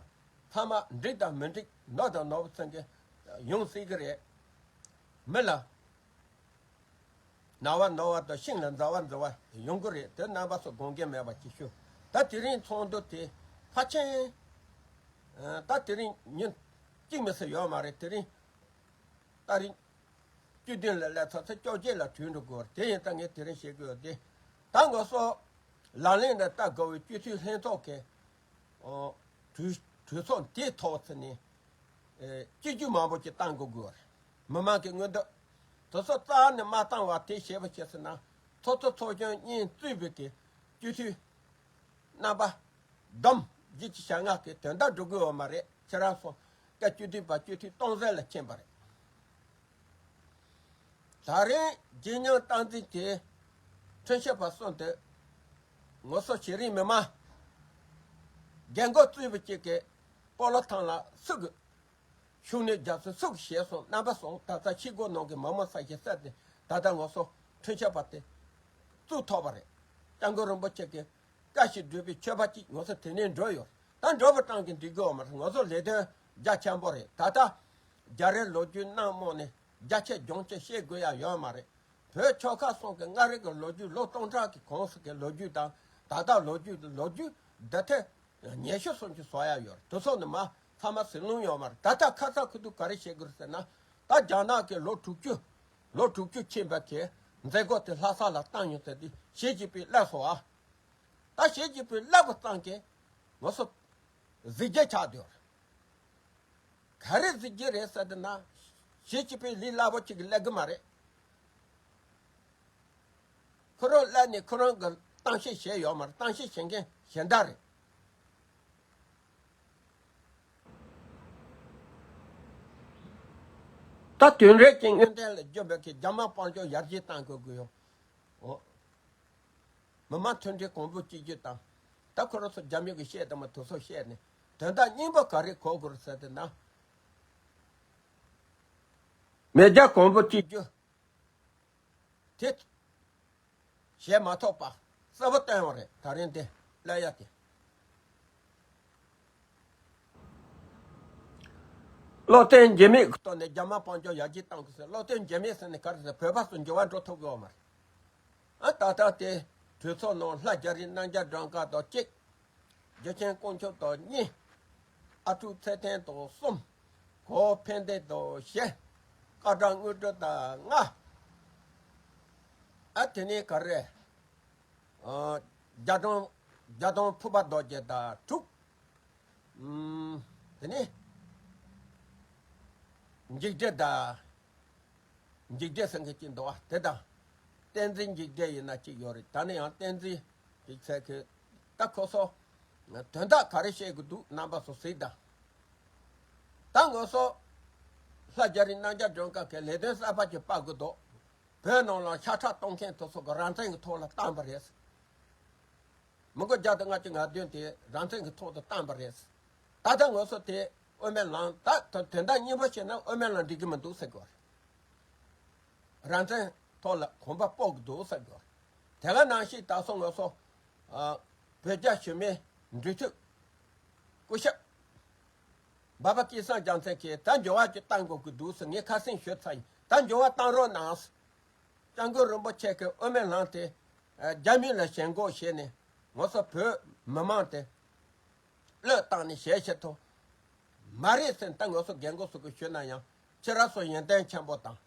ཚང་མ་འགྲིག་དང་མི་འགྲིག་ནོར་དང་ནོར་བུ་ཚང་གི་ཡོང་སྲིད་ཀྱི་རེད། མི་ལ་ན་བ་ན་བ་དང་ཤིང་ལ་འཛའ་བ་འཛའ་བ་ཡོང་གི་རེད། དེ་རྣམ་པ་ཚོ་དགོངས་འགལ་མེད་པ་ཅིག་ཞུ། ད་དེ་རིང་ཚོགས་འདུ་དེ་ཕལ་ཆེར་ད་དེ་རིང་ཉིན་གཅིག་མི་ཚེ་ཡོད་མ་རེད། དེ་རིང་ད་རིང་བཅུ་བདུན་ལ་སླེབས་ཚར་ཚེ་བཅོ་བརྒྱད་ལ་གྲོལ་འགྲོ་དགོས་རེད། དེ་ཡིན་ད་ངས་དེ་རིང་བཤད་དགོས་ཏེ། ད་ང་ཚོ་ལག་ལེན་ལ་བསྟར་དགོས་པའི་སྤྱི་འཐུས་ལྷན་ཚོགས་ཀྱི་གྲོས་གྲོས་ཚོགས་དེའི་ཐོག་ཚུད་ནས་སྤྱི་རྒྱུ་མང་པོ་ཅིག་བཏང་དགོས་དགོས་རེད། མི་མང་གི་མངོན་འདོད་དེ་ཚོ་རྩ་ནས་མ་བཏང་བ་དེ་བྱས་པ་བྱས་ཟིན་ན་ཚོགས་གཙོ་ཚོགས་གཞོན་གཉིས་གཙོས་པའི་གི་སྤྱི་འཐུས་རྣམ་པ་བསྡོམས་བཞི་བཅུ་ཞེ་ལྔ་གི་དོན་དག་འགྲོ་གི་ཡོད་མ་རེད། ཁྱེད་རང་ཚོ་སྐབས་བཅུ་བདུན་པ་སྤྱི་འཐུས་སྟོང་ཟད་ལ་ཕྱིན་པ་རེད། ད་རིང་རྗེས་སྙིང་སྟངས་འཛིན་དེ་ཁྲིམས་ཞིབ་པ་གསུམ་དེ་ངོ་སོ་བྱེད་རིང་མི་མང་རྒན་འཁོགས་གཙོས་པ་གཅིག་གི་སྤོ་ལོ་ཐང་ལ་སུ་གི་ཤུགས་སྣོན་རྒྱག་ཚུལ་སུ་གི་བྱས་སོང་། རྣམ་པ་སོང་ད་ལྟ་ཕྱི་སྒོ་ནང་གི་མི་མང་ས་ཞིག་བསད་དེ་ད་ལྟ་ངོ་སོ་ཁྲིམས་ཞིབ་པ་དེ་བཙུགས་ཐུབ་པ་རེད། སྐྱབས་མགོན་རིན་པོ་ཆེ་གི་བཀའ་བཞིན་སྒྲུབ་པའི་ཆོས་པ་གཅིག་ང་ཚོ་དེ་ནས་འགྲོ་ཡོད། ད་འགྲོ་བ་གྲངས་ཀྱི་འགྲིག་གི་ཡོད་མ་རེད། ང་ཚོ་ལས་དོན་རྒྱ་ཆེན་པོ་རེད། ད་ལྟ་རྒྱ་རིགས་ལོ་རྒྱུས་གནང་མོ་ནས་རྒྱ་ཆེ་ལྗོངས་ཆེ་བཤད་དགོས་ཡ་ཡོད་མ་རེད། བོད་ཆོལ་ཁ་གསུམ་གྱི་མངའ་རིས་ཀྱི་ལོ་རྒྱུས་ལོ་སྟོང་ཕྲག་གི་གོང་ས་གི་ལོ་རྒྱུས་དང་ད་ལྟ་ལོ་རྒྱུས་ལོ་རྒྱུས་འདི་ཐད་ཉི་ཤུ་སུམ་ཅུ་བཟོ་ཡ་ཡོད་རེད། དེ་ཚོ་ནི་མ་ཚང་མ་ཟིན་ལོང་ཡོད་མ་རེད། ད་ལྟ་ཁ་ཚ་ཁུ་ཐུག་ག་རེ་བཤད་དགོས་རེད་ཟེར་ན། ད་རྒྱ་ནག་གི་ལོ་དྲུག་ཅུ་ལོ་དྲུག་ཅུ་ཕྱིན་པ་གི་མཛད་སྒོ་དེ་ལྷ་ས་ལ་བཏང་ཡོད་ཟེར་དུས་ཞི་ཅིན་ཕིང་སླེབས་སོང་ཨ། ད་ཞི་ཅིན་ཕིང་སླེབས་པ་ཙམ་གྱིས་ང་ཚོ་གཟི་བརྗིད་ཆགས་བསྡད་ཡོད་རེད། ག་རེ་གཟི་བརྗིད་རེད་ཟེར་དུས་ན། ཞི་ཅིན་ཕིང་ལས་སླ་པོ་ཅིག་གི་སླེབས་གི་མ་རེད། ཁོ་རང་སླེབས་ནས་ཁོ་རང་གི་གཏམ་བཤད་བྱས་ཡོད་མ་རེད། གཏམ་བཤད་བྱེད་མཁན་གཞན་དག་རེད། ད་དོན་རེད་ཀྱི་སྔོན་ཐོན་ལ་བརྗོད་པའི་གི་རྒྱ་དམར་དཔལ་འབྱོར་ཡར་རྒྱས་གཏང་དགོས་ཀྱི་ཡོད། འོ། མི་མང་མཐུན་སྒྲིལ་གོང་བུ་གཅིག་གྱུར་དང་། ད་ཁོ་རང་ཚོ་རྒྱ་མི་གི་བཤད་དང་མ་དེ་ཚོ་བཤད་ནས་དོན་དག་རྙིང་པ་ག་རེ་གོ་དགོས་རེད་ཟེར་དུས་ན། མེས་རྒྱལ་གོང་བུ་གཅིག་གྱུར་དེ་བྱེད་མ་ཐུབ་པ་གསལ་པོ་བསྟན་པ་རེད། ད་རིང་དེ་སླེབས་ཡ་དེ། བློ་བརྟན་འགྱུར་མེད་ཀྱི་ཐོག་ནས་རྒྱ་དམར་དཔལ་འབྱོར་ཡར་རྒྱས་གཏང་དགོས་ཟེར། བློ་བརྟན་འགྱུར་མེད་ཟེར་ནས་ག་རེ་ཟེར། བོད་པ་ཚོ་འགྱུར་བ་འགྲོ་ཐུབ་ཀྱི་ཡོད་མ་རེད། ཨ་ད་ལྟ་དེ་གྲོས་ཚོགས་ནང་ལྷ་རྒྱ་རི་རྣམ་རྒྱལ་སྒྲོལ་དཀར་དང་གཅིག་རྒྱལ་ཆེན་དཀོན་མཆོག་དང་གཉིས། ཨ་ཕྲུག་ཚེ་བརྟན་དང་གསུམ། གོ་ཕན་བདེ་དང་བཞི། སྐར་གྲངས་དངོས་གྲུབ་དང་ལྔ། ཨ་དེ་ནས་ག་རེ། ཨ་ རྒྱ་གྲོང་རྒྱ་གྲོང་ཕུར་པ་རྡོ་རྗེ་དང་དྲུག་ཨུམ། དེ་ནས་འཇིགས་བྲལ་དང་། འཇིགས་བྲལ་ཟེར་མཁན་གཅིག་འདུག་བ། དེ་དང་། བསྟན་འཛིན་འཇིགས་བྲལ་ཡིན་ན་གཅིག་ཡོད་རེད། ད་ནི་ཡང་བསྟན་འཛིན་གྱི་ཚད་ཀྱི་ད་ཁོ་ཚོ་དོན་དག་ག་རེ་བཤད་གི་འདུག་རྣམ་པ་ཚོ་གཟིགས་དང་། ད་ང་ཚོ་ལྷ་རྒྱ་རི་རྣམ་རྒྱལ་སྒྲོན་དཀར་གྱི་ལས་དོན་གསར་པ་ཅིག་སྤེལ་གི་འདུག་བོད་ནང་ལ་ཤ་ཁྲག་གཏོང་མཁན་དེ་ཚོ་གི་རང་བཙན་གྱི་ཐོག་ལ་བཏང་པ་རེད། མི་མགོ་བརྒྱ་དང་ལྔ་བཅུ་ང་བདུན་དེ་རང་བཙན་གྱི་ཐོག་ཏུ་བཏང་པ་རེད། ད་ལྟ་ང་ཚོ་དེ་དབུ་མའི་ལམ་ད་དོན་དག་སྙིང་པོ་བཤད་ན་དབུ་མའི་ལམ་འགྲིག་གི་མི་འདུག་ཟེར་དགོས་རེད། རང་བཙན་ཐོག་ལ་གོམ་པ་སྤོ་གི་འདུག་ཟེར་དགོས་རེད། དེ་ག་ནང་བཞིན་ད་སོ་ང་ཚོ་བོད་རྒྱ་ཞི་མོལ་འབྲེལ་མཐུད་སྐུ་ཞབས་འབའ་པ་སྐལ་བཟང་རྒྱལ་མཚན་གྱིས་ད་འགྱུར་བ་ཅིག་བཏང་དགོས་ཀྱི་འདུག་ཟེར་ངས་ཁ་སེང་ཞུས་ཚར་ཡིན། ད་འགྱུར་བ་བཏང་རོགས་གནང་། སྐྱབས་མགོན་རིན་པོ་ཆེ་གི་དབུ་མའི་ལམ་དེ་རྒྱ་མི་ལ་ཞེན་ཁོག་བྱས་ནས་ང་ཚོ་བོད་མི་མང་དེ་བློས་བཏང་ནས་ཞལ་བཞེས་ཐུབ་མ་རེད་ཟེར། ད་ང་ཚོ་རྒན་གོག་ཚོ་གིས་ཞུས་ན་ཡང་ཁྱེད་རང་ཚོ་ཡོན་ཏན་ཆེན་པོ་དང་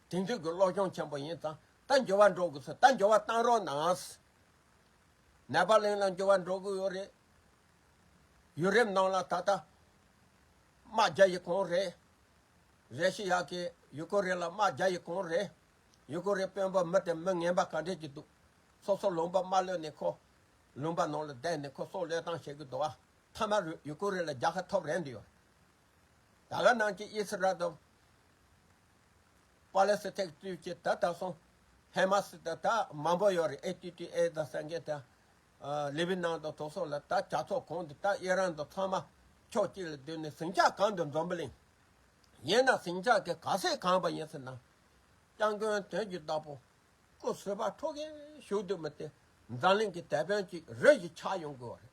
དེང་དུས་ཀྱི་སློབ་སྦྱོང་ཆེན་པོ་ཡིན་ཙང་ད་འགྱུར་བ་འགྲོ་དགོས་ཟེར། ད་འགྱུར་བ་བཏང་རོགས་གནང་། ནེ་པ་ལིང་ལ་འགྱུར་བ་འགྲོ་གི་ཡོད་རེད། ཡུ་རོབ་ནང་ལ་ད་ལྟ་དམག་རྒྱག་ཡི་གོང་རེད། རེ་ཤི་ཡ་གིས་ཡུ་ཀེ་རེན་ལ་དམག་རྒྱག་ཡི་གོང་རེད། ཡུ་ཀེ་རེན་དཔོན་པོ་མི་དེ་མི་ངན་པ་ག་འདྲས་ཀྱི་འདུག་སོ་སོ་ལུང་པ་མ་ལོན་ནས་ཁོ་ལུང་པ་ནང་ལ་བསྡད་ནས་ཁོ་སྲོག་བློས་བཏང་བྱེད་ཀྱི་འདུག་ཨ། མཐའ་མ་རུ་ཡུ་ཀེ་རེན་ལ་རྒྱལ་ཁ་ཐོབ་རན་འདི་ཡོད། ད་ག་ནང་གི་ཨི་སི་ར་དང་པ་ལེ་སི་ཐན་གཙོས་ཀྱི་ད་ད་སོང་ཧེ་མ་སི་ད་ད་མང་པོ་ཡོད་རེད། ཨེ་ཏི་ཏི་ཨེ་ད་ཟེར་མཁན་ད་ལི་བི་ནང་དང་དེ་སོགས་ལ་ད་ཇ་ཚོགས་གོང་དུ་ད་ཨི་རན་དང་ཚང་མ་ཕྱོགས་གཅིག་ལ་བསྡུས་ནས་ཟིང་ཆ་གང་དུ་འཛོམས་པ་ལིང་། ཡིན་ན་ཟིང་ཆ་གི་ག་ཚད་གང་པ་ཡིན་ཟེར་ན། སྐྱབས་མགོན་དོན་གྱི་བདག་པོ་སྐུ་གཟུགས་པ་འཕྲོག་གིན་བཞུགས་འདུག་མི་དེ་འཛམ་གླིང་གི་དེད་དཔོན་གྱི་རི་ཞིག་ཆགས་ཡོང་དགོས་པ་རེད།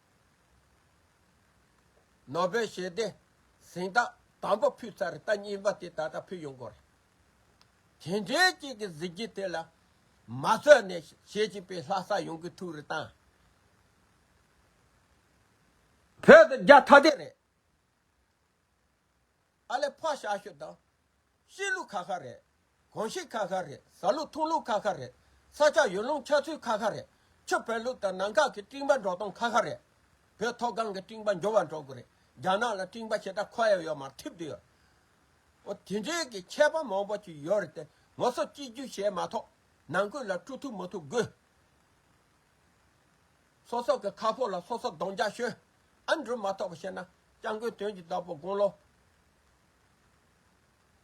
ནོ་བེལ་ཞི་བདེ་གཟེངས་རྟགས་དང་པོ་ཕུལ་ཚར་རེད། ད་གཉིས་པ་དེ་ད་ལྟ་ཕུལ་ཡོང་དགོས་རེད། དེ་འདྲའི་གཅིག་གི་གཟི་བརྗིད་དེ་ལ་མ་བཟོད་ནས་ཞེ་གཅིག་པའི་ལྷ་ས་ཡོང་གི་ཐུག་རེད་དང་། བོད་དུ་རྒྱ་ཐ་དད་རེད། ཨ་ལེ་ཕ་ཤ་ཤུ་དང་། ཤི་ལུགས་ཁ་ཁ་རེད། གོམས་གཤིས་ཁ་ཁ་རེད། ཟ་ལུགས་འཐུང་ལུགས་ཁ་ཁ་རེད། ས་ཆ་ཡུལ་ལུང་ཆགས་ཚུལ་ཁ་ཁ་རེད། ཆུ་བེད་ལུགས་དང་ནམ་མཁའ་གི་སྤྲིན་པ་འགྲོ་སྟངས་ཁ་ཁ་རེད། བོད་མཐོ་སྒང་གི་སྤྲིན་པ་མགྱོགས་པ་འགྲོ་གི་རེད། རྒྱ་ནག་ལ་སྤྲིན་པ་ཞེ་དྲག་འཁོར་ཡ་ཡོད་མ་རེད། ཐིབས་དུ་ཡོད། འོ་དེ་འདྲའི་གི་ཁྱད་པར་མང་པོ་ཅིག་ཡོད་རེད་དེ། ང་ཚོ་གཅིག་གྱུར་བྱས་མ་ཐོག་ནང་ཁུལ་ལ་འཁྲུག་ཐུབ་མི་ཐུབ་དགོས། སོ་སོ་གི་ཁ་ཕོ་ལ་སོ་སོ་རྡོག་རྒྱག་ཤོད། ཨ་འགྲུབ་མ་ཐུབ་པ་བྱས་ན་སྐྱབས་མགོན་དོན་གྱི་བདག་པོ་དགུང་ལོ་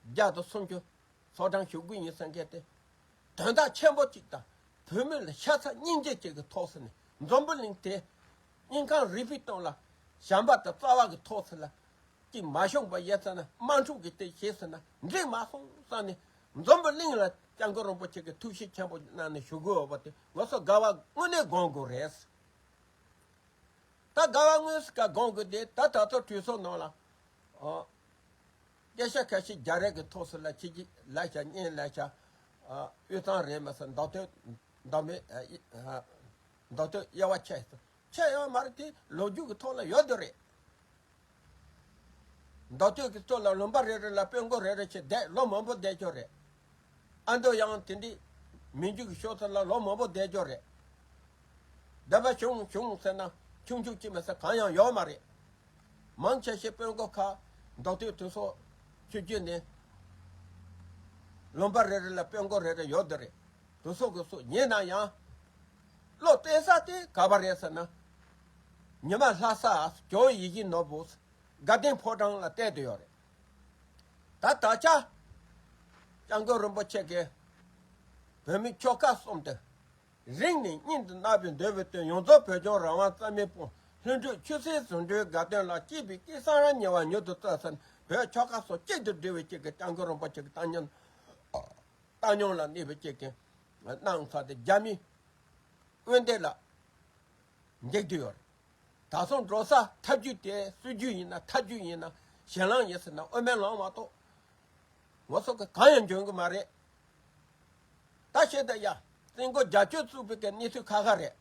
བརྒྱ་དང་སུམ་ཅུ་ཚོགས་གྲངས་ཞུ་དགོས་ཡིན་ཟེར་མཁན་དེ་དོན་དག་ཆེན་པོ་གཅིག་དང་། བོད་མི་ལ་ཤ་ཚ་སྙིང་རྗེ་གཅིག་གི་ཐོག་ཟེར་ནས་འཛམ་བུ་གླིང་དེ་སྙིང་ཁམས་རུས་པའི་གཏིང་ལ་བྱམས་པ་དང་རྩ་བ་གི་ཐོག་ཟེར་ལ། གཅིག་མ་བྱུང་བ་ཡིན་ཙང་ན་དམག་འཁྲུག་གི་དེ་བྱས་ཟེར་ན་འགྲིག་མ་སོང་བསམ་ནས་འཛམ་བུ་གླིང་ལ་སྐྱབས་མགོན་རིན་པོ་ཆེ་གི་ཐུགས་གཤིས་ཆེན་པོ་གནང་ནས་ཞུ་དགོས་པ་དེ་ང་ཚོ་དགའ་བ་དངོས་གནས་སྒོམ་དགོས་རེད། ད་དགའ་བ་དངོས་སུ་ག་སྒོམ་དགོས་དེ་ད་ད་ཚོ་གྲོས་ཚོགས་ནང་ལ་ཨ་སྐད་ཆ་ཁ་ཤས་རྒྱ་རིགས་ཀྱི་ཐོག་སུ་ལ་ཕྱི་རྒྱལ་ལ་བྱ་གཉེན་ལ་བྱ་ཨ་དབུས་གཙང་རེད་མ་ཟེར་མདོ་སྟོད་མདོ་སྨད་ཨ་ཨ་མདོ་སྟོད་དབྱེ་བ་ཕྱེ་ཟེར། ཆད་ཡོད་མ་རེད། དེ་ལོ་རྒྱུས་ཀྱི་ཐོག་ལ་ཡོད་དོ་རེད། མདོ་སྟོད་ཀྱི་ཐོག་ལ་ལུང་པ་རེ་རེ་ལ་དཔོན་སྐོར་རེ་རེ་བྱས་བསྡད་ལོ་མང་པོ་བསྡད་ཆོག་རེད། ཨ་མདོ་ཡང་དེ་འདྲའི་མི་འཇུག་གི་ཤོག་ཚ་ལ་ལོ་མང་པོ་བསྡད་ཆོག་རེད། བསྡད་པ་བྱུང་བྱུང་ཟེར་ན་ཆུང་ཆུང་གཅིག་མ་ཟད་གང་ཡང་ཡོད་མ་རེད། མང་ཆེ་ཤས་དཔོན་སྐོར་ཁག་མདོ་སྟོད་དུ་སོགས་ཆུ་རྒྱུད་ནས་ལུང་པ་རེ་རེ་ལ་དཔོན་སྐོར་རེ་རེ་ཡོད་དོ་རེད། དུ་སོགས་ཀྱི་སོགས་ཉེ་ན་ཡང་། བློ་གཏད་ས་དེ་ག་པར་རེད་ཟེར་ན། ཉི་མ་ལྷ་ས་ཇོ་བོ་ཡིད་བཞིན་ནོར་བུ་དགའ་ལྡན་ཕོ་བྲང་ལ་གཏད་དུ་ཡོད་རེད། ད་ད་ཆ། སྐྱབས་མགོན་རིན་པོ་ཆེ་གིས། བོད་མི་ཆོལ་ཁ་གསུམ་དུ། རིང་ནས་སྙིང་དུ་བརྣག་པའི་འདོད་པའི་དོན་ཡོངས་རྫོགས་བོད་ལྗོངས་རང་དབང་རྩ་མེད་སྤོང་ལྷུན་གྲུབ་ཆོས་སྲིད་ཟུང་འབྲེལ་དགའ་སྟོན་ལ་སྐྱིད་པའི་སྐལ་བཟང་རབ་ཉེ་བ་མྱུར་དུ་སྩོལ་ཟེར་བོད་ཆོལ་ཁ་གསུམ་གཅིག་ཏུ་སྒྲིལ་བའི་གཅིག་གི་སྐྱབས་མགོན་རིན་པོ་ཆེ་གི་བཏང་སྙོམས། བཏང་སྙོམས་ལ་གནས་པའི་གཅིག་གི་གནང་ཚར་ཏེ་རྒྱ་མི་དབོན་སྡེ་ལ་འདེགས་དུ་ཡོད་རེད། ད་སོང་འགྲོ་ས་ཐབས་ཇུས་དེ་སྲིད་ཇུས་ཡིན་ན་ཐབས་ཇུས་ཡིན་ན་ཞེད་ལངས་ཡིན་ཟེར་ན་དབུ་མའི་ལམ་མ་གཏོགས་ང་ཚོ་གི་གང་ཡང་འཇོན་གི་མ་རེད། ད་བཤད་ད་ཡ་བཙན་རྒོལ་རྒྱ་ཆོས་བཙུགས་པའི་གི་གནས་ཚུལ་ཁ་ཁ་རེད།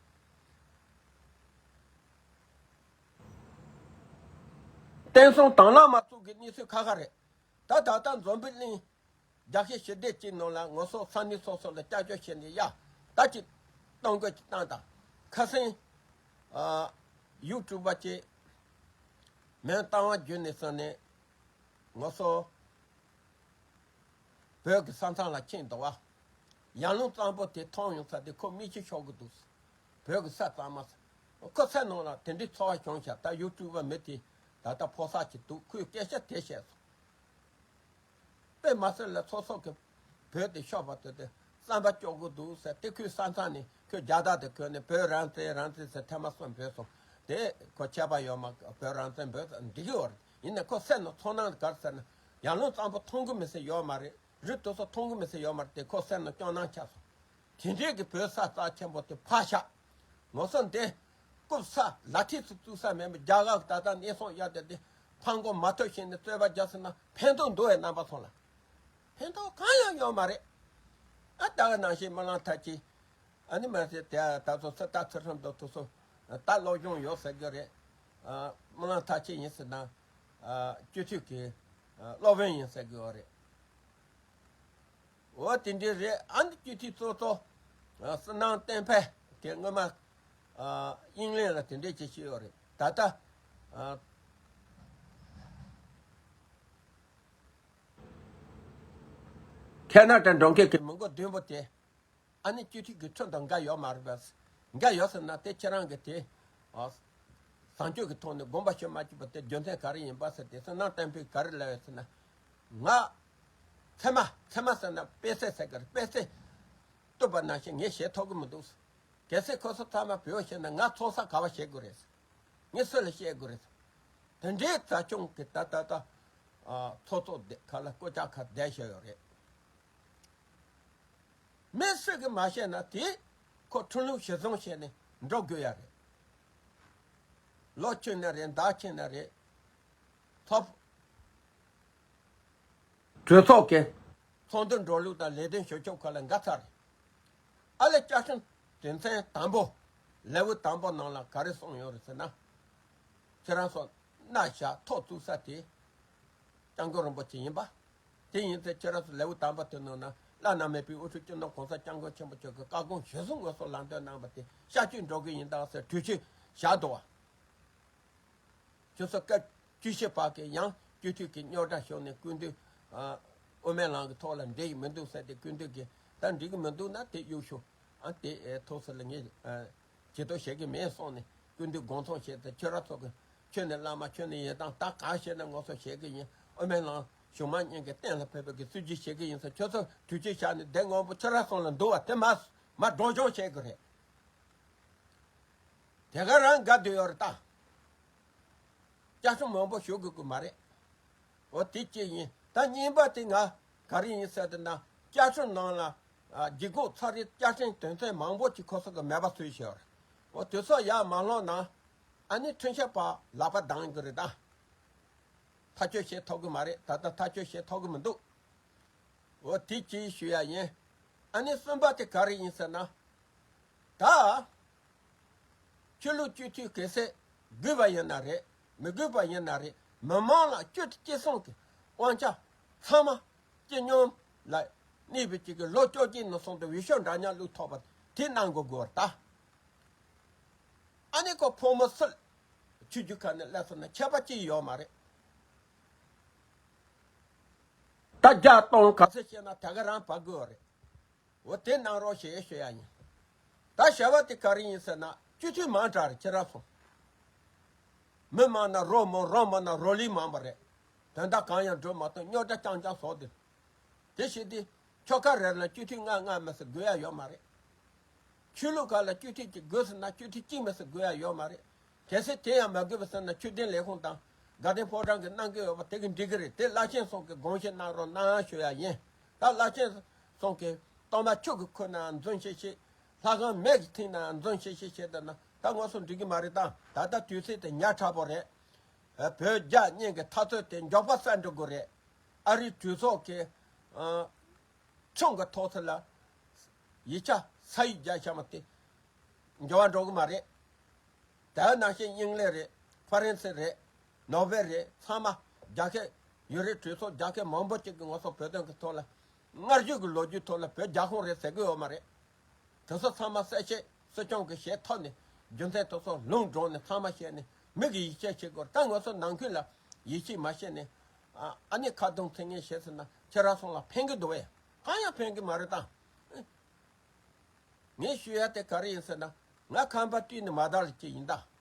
བསྟན་སྲུང་དྭང་བླངས་མ་བཙུགས་གི་གནས་ཚུལ་ཁ་ཁ་རེད། ད་ད་ལྟ་འཛམ་བུ་གླིང་རྒྱལ་ཁབ་ཞི་བདེ་ཅིག་ནང་ལ་ང་ཚོ་ས་གནས་སོ་སོ་ལ་སྐྱབས་བཅོལ་བྱས་ནས་ཡ་ད་ཅིག་གཏོང་དགོས་ཀྱི་བཏང་དང་ཁ་སེང་ ཨ། ཡུ་ཊུབ་པ་ཅིག་མིང་བཏང་བ་བརྒྱུད་ནས་སོང་ནས་ང་ཚོ་བོད་ཀྱི་ས་མཚམས་ལ་ཕྱིན་འདུག་བ། ཡར་ཀླུང་གཙང་པོ་དེ་མཐོང་ཡོང་ས་དེ་ཁོ་མིག་ཆུ་ཤོར་གི་འདུག། བོད་ཀྱི་ས་གཙང་མ་ས། ཁོ་སེམས་ནང་ལ་དེ་འདྲའི་ཚོར་བ་བྱུང་ཤག། ད་ཡུ་ཊུབ་པ་མི་དེ་ད་ལྟ་ཕོ་གསར་ཅིག་འདུག། ཁོས་སྐད་ཆ་དེ་བཤད་སོང་། དཔེ་མ་སྲིད་ལ་ཚོགས་གཙོ་གིས་བོད་དེ་ཤོར་བ་དེ་དེ་བསམ་པ་སྐྱོ་གི་འདུག་ཟེར་ཏེ། ཁོའི་ས་མཚམས་ནས་ཁོས་རྒྱ་སྟག་དེ་གོན་ནས་བོད་རང་བཙན་རང་བཙན་ཟེར་ཐེངས་མ་གསུམ་བོས་སོང་། དེ་ཁོ་ཆད་པ་ཡོད་མ། བོད་རང་བཙན་འབོད་འདི་གི་བར་ཡིན་ནས་ཁོ་སེམས་ནང་ཚོར་སྣང་ག་རེ་ཟེར་ན། ཡར་ཀླུང་གཙང་པོ་མཐོང་གི་མི་སྲིད་ཡོད་མ་རེད། རི་དེ་ཚོ་མཐོང་གི་མི་སྲིད་ཡོད་མ་རེད་དེ། ཁོ་སེམས་ནང་སྐྱོ་སྣང་ཆགས་སོང་། དེ་འདྲའི་གི་བོད་ས་རྩ་ཆེན་པོ་དེ་ཕར་བཞག། ང་ཚོ་འདི་རྐུབ་ས་ལག་མཐིལ་སུ་བཙུགས་ས་མེད་པ། རྒྱ་གར་གྱི་ད་ལྟ་གནས་སྟངས་ཡག་དེ་དེ་ཕར་འགོ་མ་ཐོན་ཞིག་ནས་རྩོད་པ་རྒྱག་ཟེར་ན་ཕན་ཐོགས་འདུག་བས་རྣམ་པ་ཚོ་ལ། ཕན་ཐོགས་གང་ཡང་ཡོད་མ་རེད། ཨ། ད་ག་ནང་བཞིན་སྨོན་ལམ་མཐར་ཕྱིན། ཨ་ནི་མ་ཟད་དེ་ད་ཚོ་སི་ཏཱ་ཚུལ་ཁྲིམས་དང་དེ་ཚོ་ད་སློབ་སྦྱོང་ཡོད་ཟེར་གི་རེད། ཨ། སྨོན་ལམ་མཐར་ཕྱིན་ཡིན་ཟེར་ན། ཨ། སྤྱི་འཐུས་ཀྱི་ཨ་སློབ་དཔོན་ཡིན་ཟེར་གི་ཡོད་རེད། འོ་དེ་འདྲའི་རེད། ཨ་ནི་སྤྱི་འཐུས་གཙོ་གཙོ་ཨ་བསོད་ནམས་བསྟན་འཕེལ་དེ་སྔོན་མ་ཨ་དབྱིན་ལན་ལ་དེ་འདྲས་ཅིག་བྱས་ཡོད་རེད། ད་ལྟ་ཨ་ཁེ་ན་ཌ་འགྲོ་མཁན་གྱི་མི་མགོ་བདུན་པོ་དེ་ཨ་ནི་སྤྱི་འཐུས་ཀྱི་ཁྲིམས་དང་འགལ་ཡོད་མ་རེད་པས། འགལ་ཡོད་ཟེར་ན་དེ་ཁྱེད་རང་གི་དེ་ཨ་བཟང་སྤྱོད་ཀྱི་ཐོག་ནས་དགོངས་པ་ཞུ་མ་བཅུག་པ་དེ་རྒྱུ་མཚན་ག་རེ་ཡིན་པ་ཟེར་ཏེ། བསོད་ནམས་བསྟན་འཕེལ་ག་རེ་ལབ་ཡོད་ཟེར་ན། ང་ཚད་མ་ཚད་མ་ཟེར་ན་དཔེ་ཚད་ཟེར་གི་རེད། དཔེ་ཚད་བཏུབ་པ་ནང་བཞིན་ངས་བྱེད་ཐུབ་གི་མི་འདུག། གལ་སྲིད་ཁོ་ཚོ་ཚང་མ་བོད་བཤད་ན་ང་ཚོགས་ས་ག་པར་བྱེད་དགོས་རེད། ངས་སུ་ལ་བཤད་དགོས་རེད། དེ་འདྲའི་རྩ་ཆུང་གི་ད་ད་ད་ཨ་ཚོགས་གཙོ་དེ་ཁ་ལ་སྐུ་ལྕགས་ཁ་བསྡད་བཞག་ཡོད་རེད། མི་སུ་གིས་མ་བཤད་ན་དེ་ཁོ་ཁྲིམས་ལུགས་གཞིར་བཟུང་བྱས་ནས་འགྲོ་དགོས་ཡ་རེད། ལོ་ཆེ་ན་རེད། ཟླ་ཆེ་ན་རེད། ཚོགས་གྲོས་ཚོགས་ཀྱི་ཚོགས་འདུ་འགྲོ་ལུགས་དང་ལས་དོན་ཞུ་ཕྱོགས་ཁག་ལ་འགལ་ཚར་རེད། ཨ་ལས་བཅའ་ཁྲིམས་དོན་ཚན་དང་པོ་ལེའུ་དང་པོ་ནང་ལ་ག་རེ་གསུངས་ཡོད་རེད་ཟེར་ན། ཁྱེད་རང་ཚོ་མནའ་བཞག་ཐོ་བཙུགས་ས་དེ་སྐྱབས་མགོན་རིན་པོ་ཆེ་ཡིན་པ། དེ་ཡིན་ཚེ་ཁྱེད་རང་ཚོ་ལེའུ་དང་པོ་དེ་ནང་ན་བླ་ན་མེད་པའི་དབུ་ཁྲིད་སྤྱི་ནོར་༸གོང་ས་༸སྐྱབས་མགོན་ཆེན་པོ་མཆོག་གི་བཀའ་དགོངས་གཞིར་བཟུང་ངོ་སོ་ལམ་སྟོན་གནང་བ་དེ་ཤར་བསྐྱོད་འགྲོ་གི་ཡིན་ད་ཟེར་གྲོས་ཆོད་བཞག་འདུག་བ། ཁྱོད་ཚོ་སྐབས་བཅུ་བཞི་བར་གྱི་ཡང་སྤྱི་འཐུས་ཀྱི་རྙོག་དྲ་ཤོར་ནས་སྐུ་མདུན་ཨ་དབུ་མའི་ལམ་གྱི་ཐོག་ལ་འགྲིག་མི་འདུག་ཟེར་ཏེ། སྐུ་མདུན་གྱིས་ད་འགྲིག་གི་མི་འདུག་ན་དེ་གཡུག་ཤོག། ཨ་དེ་ཨེ་ཐུགས་སུ་ལ་ངས་ཨ་ཇུས་གཏོགས་བྱེད་ཀྱི་མེད་གསུངས་ནས། སྐུ་མདུན་དགོངས་མཐོང་བྱས་ཏེ། ཁྱོད་རང་ཚོ་གི་ཁྱོད་ནི་བླ་མ། ཁྱོད་ནི་ཡིན་དང་། ད་གང་བྱས་ན་ངོ་སོ་བྱེད་ཀྱི་ཡིན། དབུ་མའི་ལམ་གཞུང་མང་གཉིས་ཀྱི་གཏན་ལ་ཕེབས་པའི་གི་སྲིད་ཇུས་བྱེད་ཀྱི་ཡིན་ཟེར། ཁྱོད་ཚོ་གྲོས་ཆོད་བཞག་ནས་བསྡད། དངོས་པོ་ཁྱོད་རང་ཚོ་ལ་འདུག་བ། དེ་མ་མ་སྒྲོག་སྦྱོང་བྱེད་དགོས་རེད། དེ་ག་རང་དགའ་སྡོད་ཡོད་རེད་ད། བཅའ་ཁྲིམས་མང་པོ་ཞུ་དགོས་ཀྱི་མ་རེད། འོ་དེ་གཅིག་ཡིན། ད་གཉིས་པ་དེ་ང་ག་རེ་ཡིན་ཟེར་དུས་ན། བཅའ་ཁྲིམས་ནང་ལ་ཨ་ལྗིད་ཁོག་ཚ་རེད། བཅའ་ཁྲིམས་དོན་ཚན་མང་པོ་ཅིག་ཁོ་ཚོ་གི་མེད་པ་བཟོས་ཤག། འོ་དེ་ཚོ་ཡར་མ་ལྷོང་ན་ཨ་ནི་ཁྲིམས་ཞིབ་པ་ལག་པ་གདངས་ཀྱི་རེད་ད། ཐག་གཅོད་བྱེད་ཐུབ་ཀྱི་མ་རེད། ད་ལྟ་ཐག་གཅོད་བྱེད་ཐུབ་ཀྱི་མི་འདུག། འོ་དེ་གཅིག་ཞུ་ཡ་ཡིན། ཨ་ནི་གསུམ་པ་དེ་ག་རེ་ཡིན་ཟེར་ན། ད་ཆོས་ལུགས་སྤྱི་འཐུས་གལ་སྲིད་དགོས་པ་ཡིན་ན་རེད། མི་དགོས་པ་ཡིན་ན་རེད། མི་མང་ལ་སྤྱི་འཐུས་སྐྱེད་སྲིང་གི་དབང་ཆ་ཚང་མ་སྤྱི་སྙོམས་ལ་གནས་པའི་གཅིག་གི་ལོ་བཅོ་བརྒྱད་ནས་བཟུང་སྟེ་འོས་ཤོག་འདྲ་མཉམ་བླུགས་ཐུབ་པ་དེ་གནང་དགོས་དགོས་པ་རེད་ད། ཨ་ནི་ཁོ་ཕོ་མོ་སུ་ཆོས་བརྒྱུད་ཁག་ནས་སླེབས་སོང་ན་ཁྱད་པར་ཅི་ཡོད་མ་རེད། ད་བརྒྱ་སྟོང་ག་ཚོད་བཤད་ན་ད་ག་རང་བབས་དགོས་པ་རེད། འོ་དེ་གནང་རོགས་ཞེས་ཞུ་ཡ་ཡིན། ད་བྱ་བ་དེ་ག་རེ་ཡིན་ཟེར་ན། སྤྱི་འཐུས་མང་དྲགས་རེད་ཁྱེད་རང་ཚོ། མི་མང་ན་རོ་མང་། རོ་མང་ན་རོ་ལི་མང་བ་རེད། དོན་དག་གང་ཡང་འགྲུབ་མ་ཐུབ། རྙོག་དྲ་རྐྱང་རྐྱང་བཟོ་དེ། དེ་བྱས་ཏེ་ཆོལ་ཁ་རེ་ལ་སྤྱི་འཐུས་ལྔ་ལྔ་མ་ཟད་དགོས་ཡ་ཡོད་མ་རེད། ཆོས་ལུགས་ཁག་ལ་སྤྱི་འཐུས་གཅིག་དགོས་ཟེར་ན་སྤྱི་འཐུས་གཅིག་མ་ཟད་དགོས་ཡ་ཡོད་མ་རེད། གལ་སྲིད་དེ་ཡང་མ་དགོས་པ་ཟེར་ན་ཆོས་དོན་ལས་ཁུངས་དང་དགའ་ལྡན་ཕོ་བྲང་གིས་གནང་གི་ཡོད་པ་དེ་གིས་འགྲིག་གི་རེད། དེ་བླ་ཆེན་ཚང་གིས་དགོངས་བཞེས་གནང་རོགས་གནང་ཞུ་ཡ་ཡིན། ད་བླ་ཆེན་ཚང་གིས་གཏོར་མ་ཆུ་གིས་ཁུར་ན་འཛོམས་ཤིག་ཤིག། ལྷ་ཁང་མེ་གིས་ཐིམ་ན་འཛོམས་ཤིག་ཤིག་བྱས་བསྡད་ན་ད་ང་ཚོ་འགྲིག་གི་མ་རེད། ད་ད་ལྟ་དུས་ཚོད་དེ་ཉག་ཕྲ་པོ་རེད། བོད་རྒྱ་གཉིས་ཀྱི་འཐབ་རྩོད་དེ་མགྱོགས་པ་སེལ་འགྲོ་དགོས་རེད། ཨ་རིའི་གྲོས་ཚོགས་ཀྱི་ཨ་ཁྲིམས་ཀྱི་ཐོག་ཚད་ལ་ཡིག་ཆ་ས་ཡིག་རྒྱག་བཞག་མ་དེ་འགྱུར་བ་འགྲོ་གི་མ་རེད། དེ་ནང་བཞིན་དབྱིན་ལན་རེད། ཧྥ་རན་སི་རེད། ནོར་ཝེ་རེད། ཚང་མ་རྒྱ་སྐད། ཡུན་རིང་གྲོས་ཚོགས་རྒྱ་སྐད་མང་པོ་ཅིག་གིས་ང་ཚོ་བོད་དོན་གྱི་ཐོག་ལ་སྔར་བཞིན་གྱི་ལོ་རྒྱུས་ཐོག་ལ་བོད་རྒྱ་ཁོངས་རེད་ཟེར་གི་ཡོད་མ་རེད། དེ་ཚོ་ཚང་མ་གསལ་བཤད་སྲིད་སྐྱོང་གིས་བྱེད་ཐུབ་ནས་ རྒྱུ་མཚན་དེ་ཚོ་ལུང་དྲངས་ནས་ཚང་མ་བཤད་ནས་མི་གི་ཡིད་ཆེས་བྱེད་དགོས། ད་ང་ཚོ་ནང་ཁུལ་ལ་ཡིད་ཆེས་མ་བྱས་ནས་ཨ་ཨ་ནི་ཁ་རྡུང་ཚིག་ངན་བྱས་ཟེར་ན་ཁྱེད་རང་ཚོ་ལ་ཕན་གི་འདུག་བས། གང་ཡང་ཕན་གི་མ་རེད་ད། ངས་ཞུ་ཡ་དེ་ག་རེ་ཡིན་ཟེར་ན། ང་ཁམས་པ་སྤྲིན་ནས་མ་དར་ཅིག་ཡིན་ད།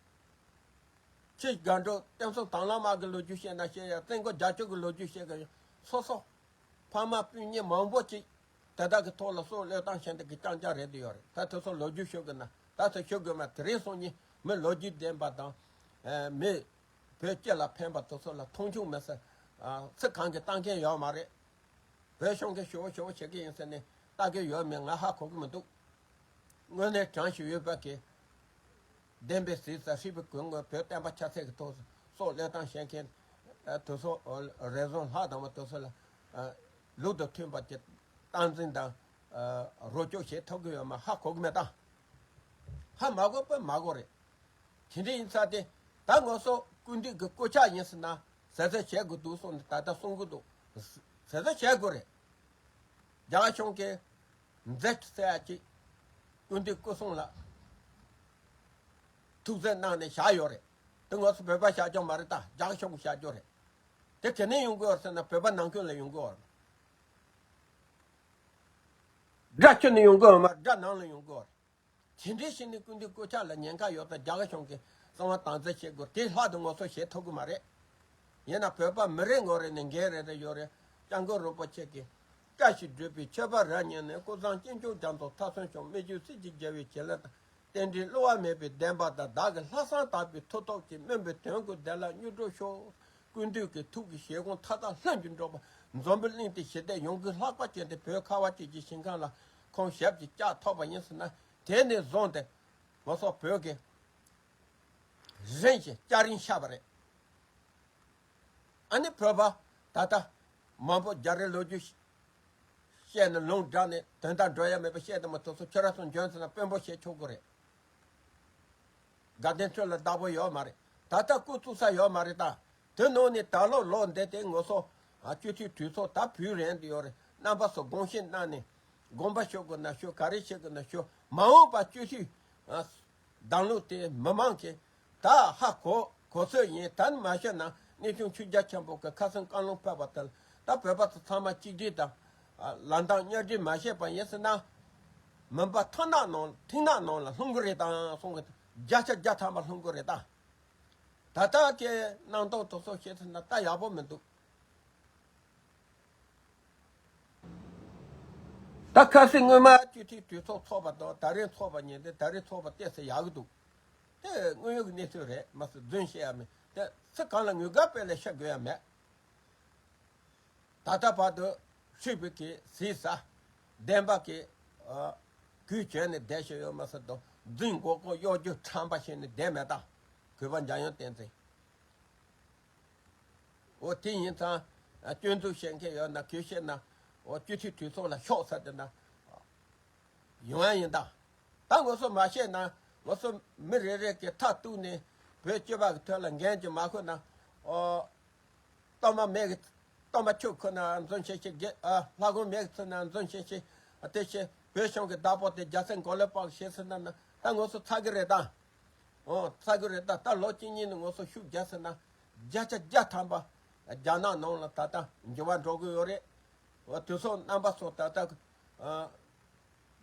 ཁྱེད་དགའ་འགྲོ་བསྟན་སྲུང་དང་བླངས་དམག་གི་ལོ་རྒྱུས་བཤད་ན་བཤད་ཡ། བཙན་རྒོད་རྒྱལ་སྐྱོབ་ཀྱི་ལོ་རྒྱུས་བཤད་གི་སོ་སོ། ཕ་མ་སྤུན་ཉེ་མང་པོ་ཅིག་དེ་དག་གི་ཐོག་ལ་སྲོག་བློས་བཏང་བྱས་འདི་གི་རྐྱང་རྐྱང་རེད་དུ་ཡོད་རེད། ད་དེ་ཚོ་ལོ་རྒྱུས་ཤོད་དགོས་ན་ད་ཚོ་ཤོད་དགོས་མ། དེ་རིང་སང་ཉིན་མི་ལོ་རྒྱུས་ལྡན་པ་དང་། ཨ་མི་བོད་སྤྱི་ལ་ཕན་པ་དེ་ཚོ་ལ་མཐོང་ཆུང་མེད་ས། ཨ་ཚིག་གང་གི་བཏང་མཁན་ཡོད་མ་རེད། བོད་གཞུང་གིས་ཞུ་བོ་ཞུ་བོ་བྱེད་ཀྱི་ཡིན་ཟེར་ནས་ལྟ་གི་ཡོད་མེད་ང་ཧ་གོ་གི་མི་འདུག། དངོས་གནས་དྲང་ཞིག་ཡོད་པ་གི་བདེན་པའི་ཟས་ཟ་ཧྲིལ་པོའི་གོས་ངོ་བོད་བསྟན་པ་ཆབ་སྲིད་ཀྱི་ཐོག་སྲོག་བློས་བཏང་བྱེད་མཁན་དེ་ཚོ་རེ་ཟུང་ལྷག་དང་པོ་དེ་ཚོ་ལ་ལུགས་དང་མཐུན་པ་གྱི་སྟངས་འཛིན་དང་རོགས་སྐྱོར་བྱེད་ཐུབ་ཀྱི་ཡོད་མ་ཧ་གོ་གི་མེད་ད། ཧ་མ་གོ་པ་མ་གོ་རེད། དེ་འདྲ་ཡིན་ཙང་དེ་ད་ང་ཚོ་སྐུ་མདུན་གྱི་སྐུ་ཕྱག་ཡིན་ཟེར་ན་ཟས་ཟ་བྱེད་དགོས་འདུག་གསུངས་ནས་ད་ལྟ་གསུང་གི་འདུག། ཟས་ཟ་བྱེད་དགོས་རེད། རྒྱ་གཞུང་གིས་མཛད་ཟེར་ཡ་ཅིག་སྐུ་མདུན་སྐུ་སྲུང་ལ་ཐུགས་བརྩེ་གནང་ནས་བཞག་ཡོད་རེད། དེ་ང་ཚོ་བོད་པ་བཞག་རྒྱུ་མ་རེད་ད། རྒྱ་གཞུང་གིས་བཞག་རྒྱུ་རེད། དེ་ག་ནས་ཡོང་གི་ཡོད་ཟེར་ན་བོད་པ་ནང་ཁུལ་ལ་ཡོང་གི་ཡོད་རེད། དགྲ་ཕྱི་ནས་ཡོང་གི་ཡོད་མ་རེད། དགྲ་ནང་ལ་ཡོང་གི་ཡོད་རེད། དེ་འདྲའི་ཞིག་ནས་སྐུ་མདུན་སྐུ་ཕྱག་ལ་ཉེན་ཁ་ཡོད་ཙང་རྒྱ་གར་གཞུང་གིས་གསང་བ་དམ་བཙན་བྱེད་དགོས། དེ་ལྷག་ཏུ་ང་ཚོ་བྱེད་ཐུབ་ཀྱི་མ་རེད། ཡིན་ན་བོད་པ་མི་རེ་ངོ་རེ་ནས་འགན་རེ་རེ་ཡོད་རེད། སྐྱབས་མགོན་རིན་པོ་ཆེ་གིས་བཀྲ་ཤིས་སྒྲུབ་པའི་མཆོད་པ་རབ་བརྙེས་ནས། ཀུན་བཟང་སྐྱེས་མཆོག་རྒྱ་མཚོ་མཐའ་སོན་ཤོག། སྨིན་བྱེད་སྲིད་ཞིའི་རྒྱལ་བའི་བྱིན་རླབས་དང་། རྟེན་འབྲེལ་བསླུ་བ་མེད་པའི་བདེན་པ་དང་། བདག་གི་ལྷག་བསམ་དག་པའི་མཐུ་སྟོབས་ཀྱིས། སྨིན་པའི་དོན་ཀུན་བདེ་ལ་མྱུར་འགྲུབ་ཤོག། ཀུན་འདུས་ཀྱི་ཐུགས་ཀྱི་བཞེད་དགོངས་མཐའ་དག་ལྷུན་གྱིས་འགྲུབ་པ། འཛམ་བུ་གླིང་འདིའི་ཞི་བདེ་ཡོང་གི་ལྷག་པ་ཅན་དེ་བོད་ཁ་བ་ཅན་གྱི་ཞིང་ཁམས་ལ་ཁོང་ཞབས་ཀྱིས་བཅགས་ཐོབ་པ་ཡིན་ཟེར་ན། དེ་ནས་བཟུང་སྟེ་ང་ཚོ་བོད་ཀྱི་རིམ་བཞིན་སྐྱ་རེངས་ཤར་བ་རེད། ཨ་ནི་བོད་པ་ད་ལྟ་མང་པོ་རྒྱ་རི་ལོ་རྒྱུས་བཤད་ནས་ལུང་དྲངས་ནས་དོན་དག་འགྲོ་ཡ་མེད་པ་བཤད་དེ་མ་ཐུབ་སོ། ཁྱོད་རང་ཚོ་འཇོན་ཟེར་ན་དཔོན་པོ་བྱེད་ཆོག་གི་རེད། དགའ་ལྡན་ཁྲི་ལ་བདག་པོ་ཡོད་མ་རེད། ད་ལྟ་སྐུ་བཙུགས་ས་ཡོད་མ་རེད་ད། དེ་ནང་ནས་ད་ལོ་ལོ་འདི་དེ་ངོ་སོ་ཨ་སྤྱི་འཐུས་གྲོས་ཚོགས་ད་བུད་རན་དུ་ཡོད་རེད། རྣམ་པ་ཚོ་དགོངས་བཞེས་གནང་ནས་དགོངས་པ་ཞུ་དགོས་ན་ཞུ། ག་རེ་བྱེད་དགོས་ན་ཞུ། མ་འོངས་པ་སྤྱི་འཐུས་ཨ་གདམ་ལུགས་དེ་མི་མང་གིས་ད་ཧ་གོ་གོ་སྲོལ་ཡིན། ད་ནི་མ་ཤོད་ན་གནས་ཆུང་ཆོས་རྒྱལ་ཆེན་པོ་གི་ཁ་སང་བཀའ་ལུང་ཕེབས་པ་དེ་ལ་ད་བོད་པ་ཚོ་ཚང་མ་གཅིག་སྒྲིལ་དང་ཨ་ལངས་སྟངས་གཉའ་སྒྲིག་མ་བྱས་པ་ཡིན་ཟེར་ན། མུན་པ་ཐིག་ནག་ནང་ཐིག་ནག་ནང་ལ་ལྷུང་གི་རེད་དང་གསུང་གི། བརྒྱ་ཆ་བརྒྱ་ཐམ་པ་ལྷུང་གི་རེད་ད། ད་ལྟ་དེ་གནང་སྟངས་དེ་ཚོ་བཤད་ཟེར་ན་ད་ཡག་པོ་མི་འདུག། ད་ཁ་སང་སྔོན་མ་སྤྱི་འཐུས་གྲོས་ཚོགས་ཚོགས་པ་དང་ད་རེས་ཚོགས་པ་གཉིས་དེ་ད་རེས་ཚོགས་པ་ཏོག་ཙམ་ཡག་གི་འདུག། དེ་དངོས་ཡོད་ཀྱི་གནས་ཚུལ་རེད་མ་གཏོགས་རྫུན་བཤད་ཡ་མེད། དེ་ཚིག་གང་ལ་ངོས་དགའ་དཔེ་ལས་བཤད་དགོས་ཡ་མེད། ད་ལྟ་བར་དུ་ཧྲིལ་པོ་གི་ཟས་ཟ་བདེན་པ་གི་ཨ་གུས་བྱས་ནས་བསྡད་བཞིན་ཡོད་མ་ཟད་དུ་རྫུན་མགོ་སྐོར་གཡོ་སྒྱུ་ཁྲམ་པ་བྱས་ནས་བསྡད་མེད་ད། གུས་པ་འཇམ་དབྱངས་བསྟན་འཛིན། འོ་དེ་ཡིན་ཙང་སྐྱོན་འཛུགས་བཤད་མཁན་ཡོད་ན་གུས་བཤད་ན་འོ་སྤྱི་འཐུས་གྲོས་ཚོགས་ལ་ཤོག་ཟེར་དེ་ན་ཡོང་ཡ་ཡིན་ད། ད་ང་ཚོ་མ་བཤད་ན་ང་ཚོ་མི་རེ་རེ་གི་མཐའ་གཏུགས་ནས་བོད་སྤྱི་པ་གི་དོན་ལ་འགན་གྱི་མ་ཁུར་ན། ཨོ། གཏོར་མ་མེ་གི་གཏོར་མ་ཆུ་ཁུར་ན་རྫུན་བཤད་བཤད་དགེ་ཨ་ལྷ་ཁང་མེ་གི་ཚུར་ན་རྫུན་བཤད་བཤད་ཨ་དེ་བཤད་བོད་གཞུང་གི་བདག་པོ་དེ་རྒྱ་སེ་མགོ་ལོག་པ་གི་བཤད་ཟེར་ན་ན་ད་ང་ཚོ་ཚ་གི་རེད་ད། ཨོ་ཚ་གི་རེད་ད། ད་ལོ་གཅིག་གཉིས་ནས་ང་ཚོ་ཤུགས་རྒྱག་ཟེར་ན་བརྒྱ་ཆ་བརྒྱ་ཐམ་པ་རྒྱ་ནག་ནང་ལ་ད་ལྟ་འགྱུར་བ་འགྲོ་གི་ཡོད་རེད། འོ་དུས་ཚོད་རྣམ་པ་ཚོ་ད་ལྟ་ཨ།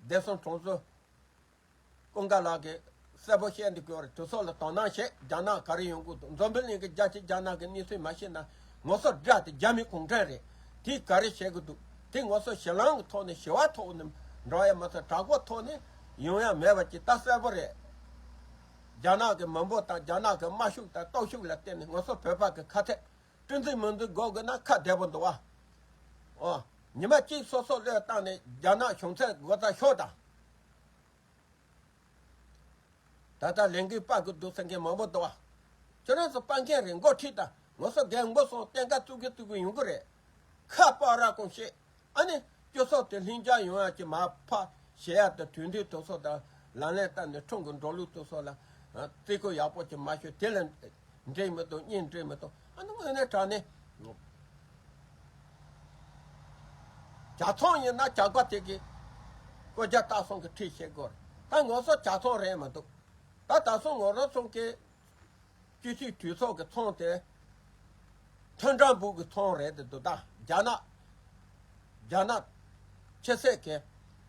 བདེ་སྲུང་དྲུང་འཚོ་ཀུན་དགའ་ལགས་ཀྱིས་གསལ་པོ་བཤད་འདུག་གི་རེད། དུས་ཚོད་ལ་དོ་སྣང་བྱེད། རྒྱ་ནག་ག་རེ་ཡོང་གི་འདུག། འཛམ་བུ་གླིང་གི་རྒྱལ་སྤྱི་རྒྱ་ནག་གི་གནས་ཚུལ་མ་ཤེས་ན་ངོ་སོ་དགྲ་དེ་རྒྱ་མི་གུང་ཁྲན་རེད། དེས་ག་རེ་བྱེད་གི་འདུག། དེ་ངོ་སོ་ཞི་ལམ་གྱི་ཐོག་ནས་ཞི་བ་ཐོག་ནས་འགྲོ་ཡ་མ་ཚད་དྲག་པོ་ཐོག་ནས་ཡོང་ཡ་མེད་པ་ཅིག་ད་གསལ་པོ་རེད། རྒྱ་ནག་གི་མི་འབོར་དང་རྒྱ་ནག་གི་དམག་ཤུགས་དང་སྟོབས་ཤུགས་ལ་བརྟེན་ནས་ངོ་སོ་བོད་པ་གི་ཁ་ཐད་སྤྲིན་འཛིན་མི་འཛིན་དགོས་དགོས་ན་ཁ་བདེ་པོ་འདུག་བ། ཨོ། ཉི་མ་གཅིག་སོ་སོ་བློས་བཏང་ནས་རྒྱ་ནག་གཞུང་ཚབ་སྒོ་རྩར་ཤོག་དང་། ད་ལྟ་ལས་འགུལ་སྤར་དགོས་འདུག་ཟེར་མཁན་མང་པོ་འདུག་བ། ཁྱོད་རང་ཚོ་སྤར་མཁན་རེད། མགོ་ཁྲིད་དང་ངོ་སོ་རྒན་མགོ་སོང་བསྟན་ཁ་བཙུགས་གི་བཙུགས་གི་ཡོང་གི་རེད། ཁ་སྤར་ར་ཁོང་ཤེས། ཨ་ནི་སྤྱི་ཚོགས་དེ་ལྷིང་འཇགས་ཡོང་ཡ་ཅིག་མ་ཕ་བྱེད་ཡ་དང་གྲོས་མཐུན་དེ་ཚོ་དང་ལམ་ལན་བསྟར་ནས་ཁྲིམས་ཀྱི་འགྲོ་ལུགས་དེ་ཚོ་ལ་བརྩི་བཀུར་ཡག་པོ་ཅིག་མ་ཞུས་དེ་ལ་འགྲིག་མི་འདུག། གཉིས་འགྲིག་མི་འདུག། ཨ་ནི་དངོས་གནས་དྲང་གནས་ཇག་ཚོང་ཡིན་ན་ཇག་པ་དེ་གི་བཀོད་རྒྱ་ལྟ་སོང་གི་ཁྲིད་བྱེད་དགོས་རེད། ད་ང་ཚོ་ཇག་ཚོང་རེད་མི་འདུག། ད་ད་སོང་ངོ་ར་སོང་གི་སྤྱི་འཐུས་གྲོས་ཚོགས་ཀྱི་ཚོང་དེ་མཐུན་སྒྲིལ་འབུག་གི་ཚོང་རེད་དེ་འདུག་ད་རྒྱ་ནག་རྒྱ་ནག་ཕྱི་སྲིད་ཀྱི་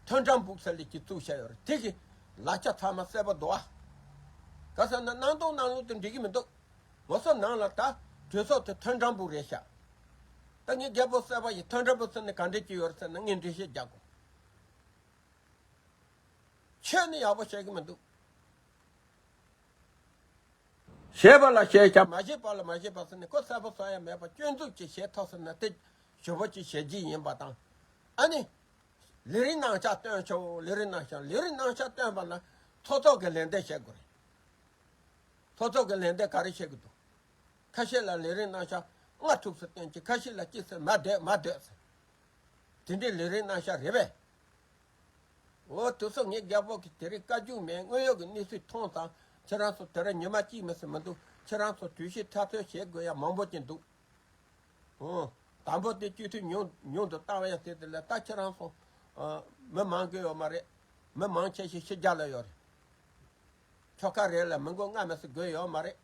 མཐུན་སྒྲིལ་འབུག་ཟེར་ལས་ཀྱི་བཙུགས་བྱས་ཡོད་རེད། དེ་གི་ལག་ཆ་ཚང་མ་གསལ་པོ་འདུག་ཨ། ག་ཟེར་ན་ནང་དོན་ནང་ལོགས་དེ་འགྲིག་གི་མི་འདུག་ངོ་སོ་ནང་ལ་ད་གྲོས་ཚོགས་དེ་མཐུན་སྒྲིལ་འབུག་རེད་ཤག་ད་ངས་རྒྱལ་པོ་གསར་པ་ཡི་མཐུན་སྒྲིལ་འབུག་ཟེར་ནས་ག་འདྲས་ཀྱི་ཡོད་རེད་ཟེར་ན་ངས་འགྲེལ་བཤད་རྒྱག་དགོས། ཆོས་ནི་ཡག་པོ་བཤད་གི་མི་འདུག་བྱས་པ་ལ་བྱས་ཀྱང་མ་བྱས་པ་ལ་མ་བྱས་པ་ཟེར་ནས་ཁོ་གསལ་པོ་བཟོ་ཡ་མེད་པ་སྐྱོན་འཛུགས་ཀྱིས་བྱས་ཐུབ་ཟེར་ན་དེ་ཞུ་བོ་ཅིག་བྱས་རྗེས་ཡིན་པ་དང་། ཨ་ནི། ལས་རིམ་རྣམ་གཞག་སྟོན་ཆོག་ལས་རིམ་རྣམ་གཞག་ལས་རིམ་རྣམ་གཞག་སྟོན་པ་ལ་ཚོགས་གཙོ་གི་ལན་འདེབས་བྱེད་དགོས་རེད། ཚོགས་གཙོ་གི་ལན་འདེབས་ག་རེ་བྱེད་དགོས་འདུག་ཁ་ཤས་ལ་ལས་རིམ་རྣམ་གཞག་ལྔ་དྲུག་ཙམ་སྟོན་གྱི་ཁ་ཤས་ལ་གཅིག་ཙམ་མ་བསྡད་མ་བསྡད་ཟེར། དེ་འདྲའི་ལས་རིམ་རྣམ་གཞག་རེད་པས། འོ་དུ་སོ་ངའི་རྒྱལ་པོ་གི་དེ་རིང་བཀའ་བརྒྱུད་མེད་དངོས་ཡོད་ཀྱི་གནས་ཚུལ་མཐོང་ཙང་ཁྱེད་རང་ཚོ་དེ་རིང་ཉི་མ་གཅིག་མི་སྲིད་མི་འདུག་ཁྱེད་རང་ཚོ་གྲོས་གཞི་ཐག་གཅོད་བྱེད་དགོས་ཡ་མང་པོ་ཅིག་འདུག་ཨོ། དང་པོ་དེ་སྤྱི་འཐུས་ཉུང་ཉུང་དུ་བཏང་བ་ཡང་དེ་དེ་ལས་ད་ཁྱེད་རང་ཚོ་ཨ་མི་མང་གི་ཡོད་མ་རེད། མི་མང་ཆེ་ཤོས་ཕྱི་རྒྱལ་ལ་ཡོད་རེད། ཁྱོ་ག་རེ་ལ་མི་མགོ་ལྔ་མི་སྲིད་དགོས་ཡོད་མ་རེད།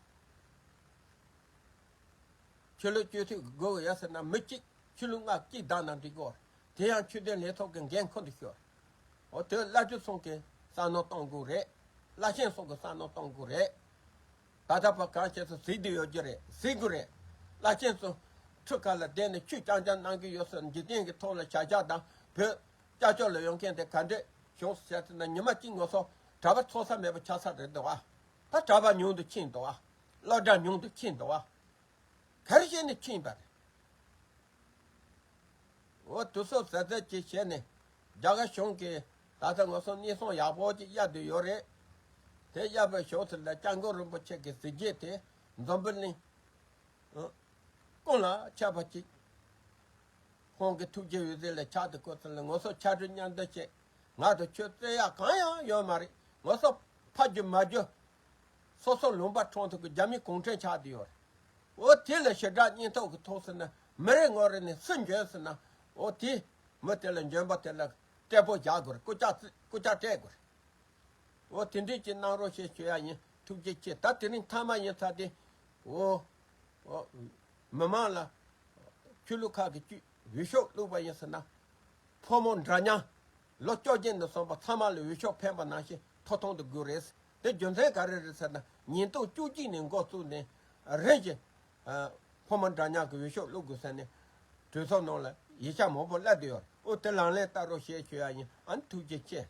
ཆོས་ལུགས་སྤྱི་འཐུས་དགོས་ཡོད་ཟེར་ན་མི་གཅིག་ཆོས་ལུགས་ལྔ་གཅིག་བདམས་ན་འགྲིག་གོ། དེ་ཡང་ཆོས་དོན་ལས་ཚོགས་ཀྱི་འགན་ཁུར་དུ་ཤོར། འོ་དེ་བླ་སྤྲུལ་ཚོ་གི་བསམ་མནོ་གཏོང་དགོས་རེད། བླ་ཆེན་ཚོ་གི་བསམ་མནོ་གཏོང་དགོས་རེད། ད་ལྟ་བར་གང་བྱས་སུ་གཟིགས་བསྡད་ཡོད་ཀྱི་རེད། གཟིགས་དགོས་རེད། བླ་ཆེན་ཚོ་ཁྲི་ཁ་ལ་བསྡད་ནས་ཆོས་རྐྱང་རྐྱང་གནང་གི་ཡོད་ཟེར་འཇིག་རྟེན་གྱི་ཐོག་ལ་བྱ་བཞག་དང་བོད་སྐྱབས་བཅོལ་ལ་ཡོང་མཁན་དེ་ག་འདྲས་བྱུང་ཟེར་ན་ཉི་མ་གཅིག་ངོ་སོ་གྲྭ་པ་ཚོགས་ས་མེད་པ་ཆགས་ས་རེད་འདུག་ཨ། ད་གྲྭ་པ་ཉུང་དུ་ཕྱིན་འདུག་ཨ། སློབ་གྲྭ་ཉུང་དུ་ཕྱིན་འདུག་ཨ། ག་རེ་བྱས་ནས་ཕྱིན་པ་རེད། འོ་དུ་སོ་ཟ་ཟ་ཅིག་བྱས་ནས་རྒྱ་གར་གཞུང་གིས་ད་ལྟ་ངོ་སོ་གནས་སོང་ཡག་པོ་ཅིག་གཡར་དུ་ཡོད་རེད། དེ་གཡར་བའི་ཞོར་དུ་ལ་སྐྱབས་མགོན་རིན་པོ་ཆེ་གི་གཟི་བརྗིད་དེ་འཛམ་བུ་གླིང་ཀུན་ལ་ཁྱབ་པ་ཅིག་ཁོང་གི་ཐུགས་རྗེ་འོད་ཟེར་ལ་ཆགས་ཏེ་ཁོ་ཚོ་ལ་ངོ་སོ་ཕྱག་གྲུ་མཉམ་འདེགས་བྱས། ང་དང་ཁྱོད་རྩོད་ཡག་གང་ཡང་ཡོད་མ་རེད། ངོ་སོ་ཕ་རྒྱུ་མ་རྒྱུ། སོ་སོ་ལུང་པ་འཕྲོག་ཐུབ་ཀྱི་རྒྱ་མི་གུང་ཁྲན་ཆགས་བསྡད་ཡོད་རེད། འོ་དེ་ལ་ཞི་དྲག་སྙིང་སྟོབས་ཀྱི་ཐོག་ཟེར་ན་མི་རེ་ངོ་རེ་ནས་སུ་འཇོན་ཟེར་ན། འོ་དེ་མི་དེ་ལ་འཇོན་པ་དེ་ལ་སྤྲད་པོ་རྒྱག་དགོས་རེད། སྐུ་ལྕགས་རྩི་སྐུ་ལྕགས་སྤྲད་དགོས་རེད། འོ་དེ་འདྲས་ཀྱི་གནང་རོགས་ཞེས་ཞུ་ཡ་ཡིན། ཐུགས་རྗེ་ཆེ། ད་དེ་རིང་མཐའ་མ་ཡིན་ཚར་ཏེ། འོ། འོ། མི་མང་ལ་ཆོས་ལུགས་ཁག་གི་བཅུ་འོས་ཤོག་བླུགས་པ་ཡིན་ཟེར་ན། ཕོ་མོ་འདྲ་མཉམ་ལོ་བཅོ་བརྒྱད་ནས་སོང་བ་ཚང་མ་ལ་འོས་ཤོག་འཕེན་པ་ནང་བཞིན་ཐོབ་ཐང་དུ་དགོས་རེད། དེ་རྒྱུ་མཚན་ག་རེ་རེད་ཟེར་ན་ཉིས་སྟོང་བཅུ་གཅིག་ནས་འགོ་བཙུགས་ནས་རིམ་བཞིན་ཕོ་མོ་འདྲ་མཉམ་གྱི་འོས་ཤོག་བླུགས་དགོས་ཟེར་ནས་གྲོས་ཚོགས་ནང་ལ་ཡིག་ཆ་མང་པོ་སླེབས་བསྡད་ཡོད་རེད། འོ་དེ་ལག་ལེན་བསྟར་རོགས་ཞེས་ཞུ་ཡ་ཡིན། ཨ་ནི་ཐུགས་རྗེ་ཆེ།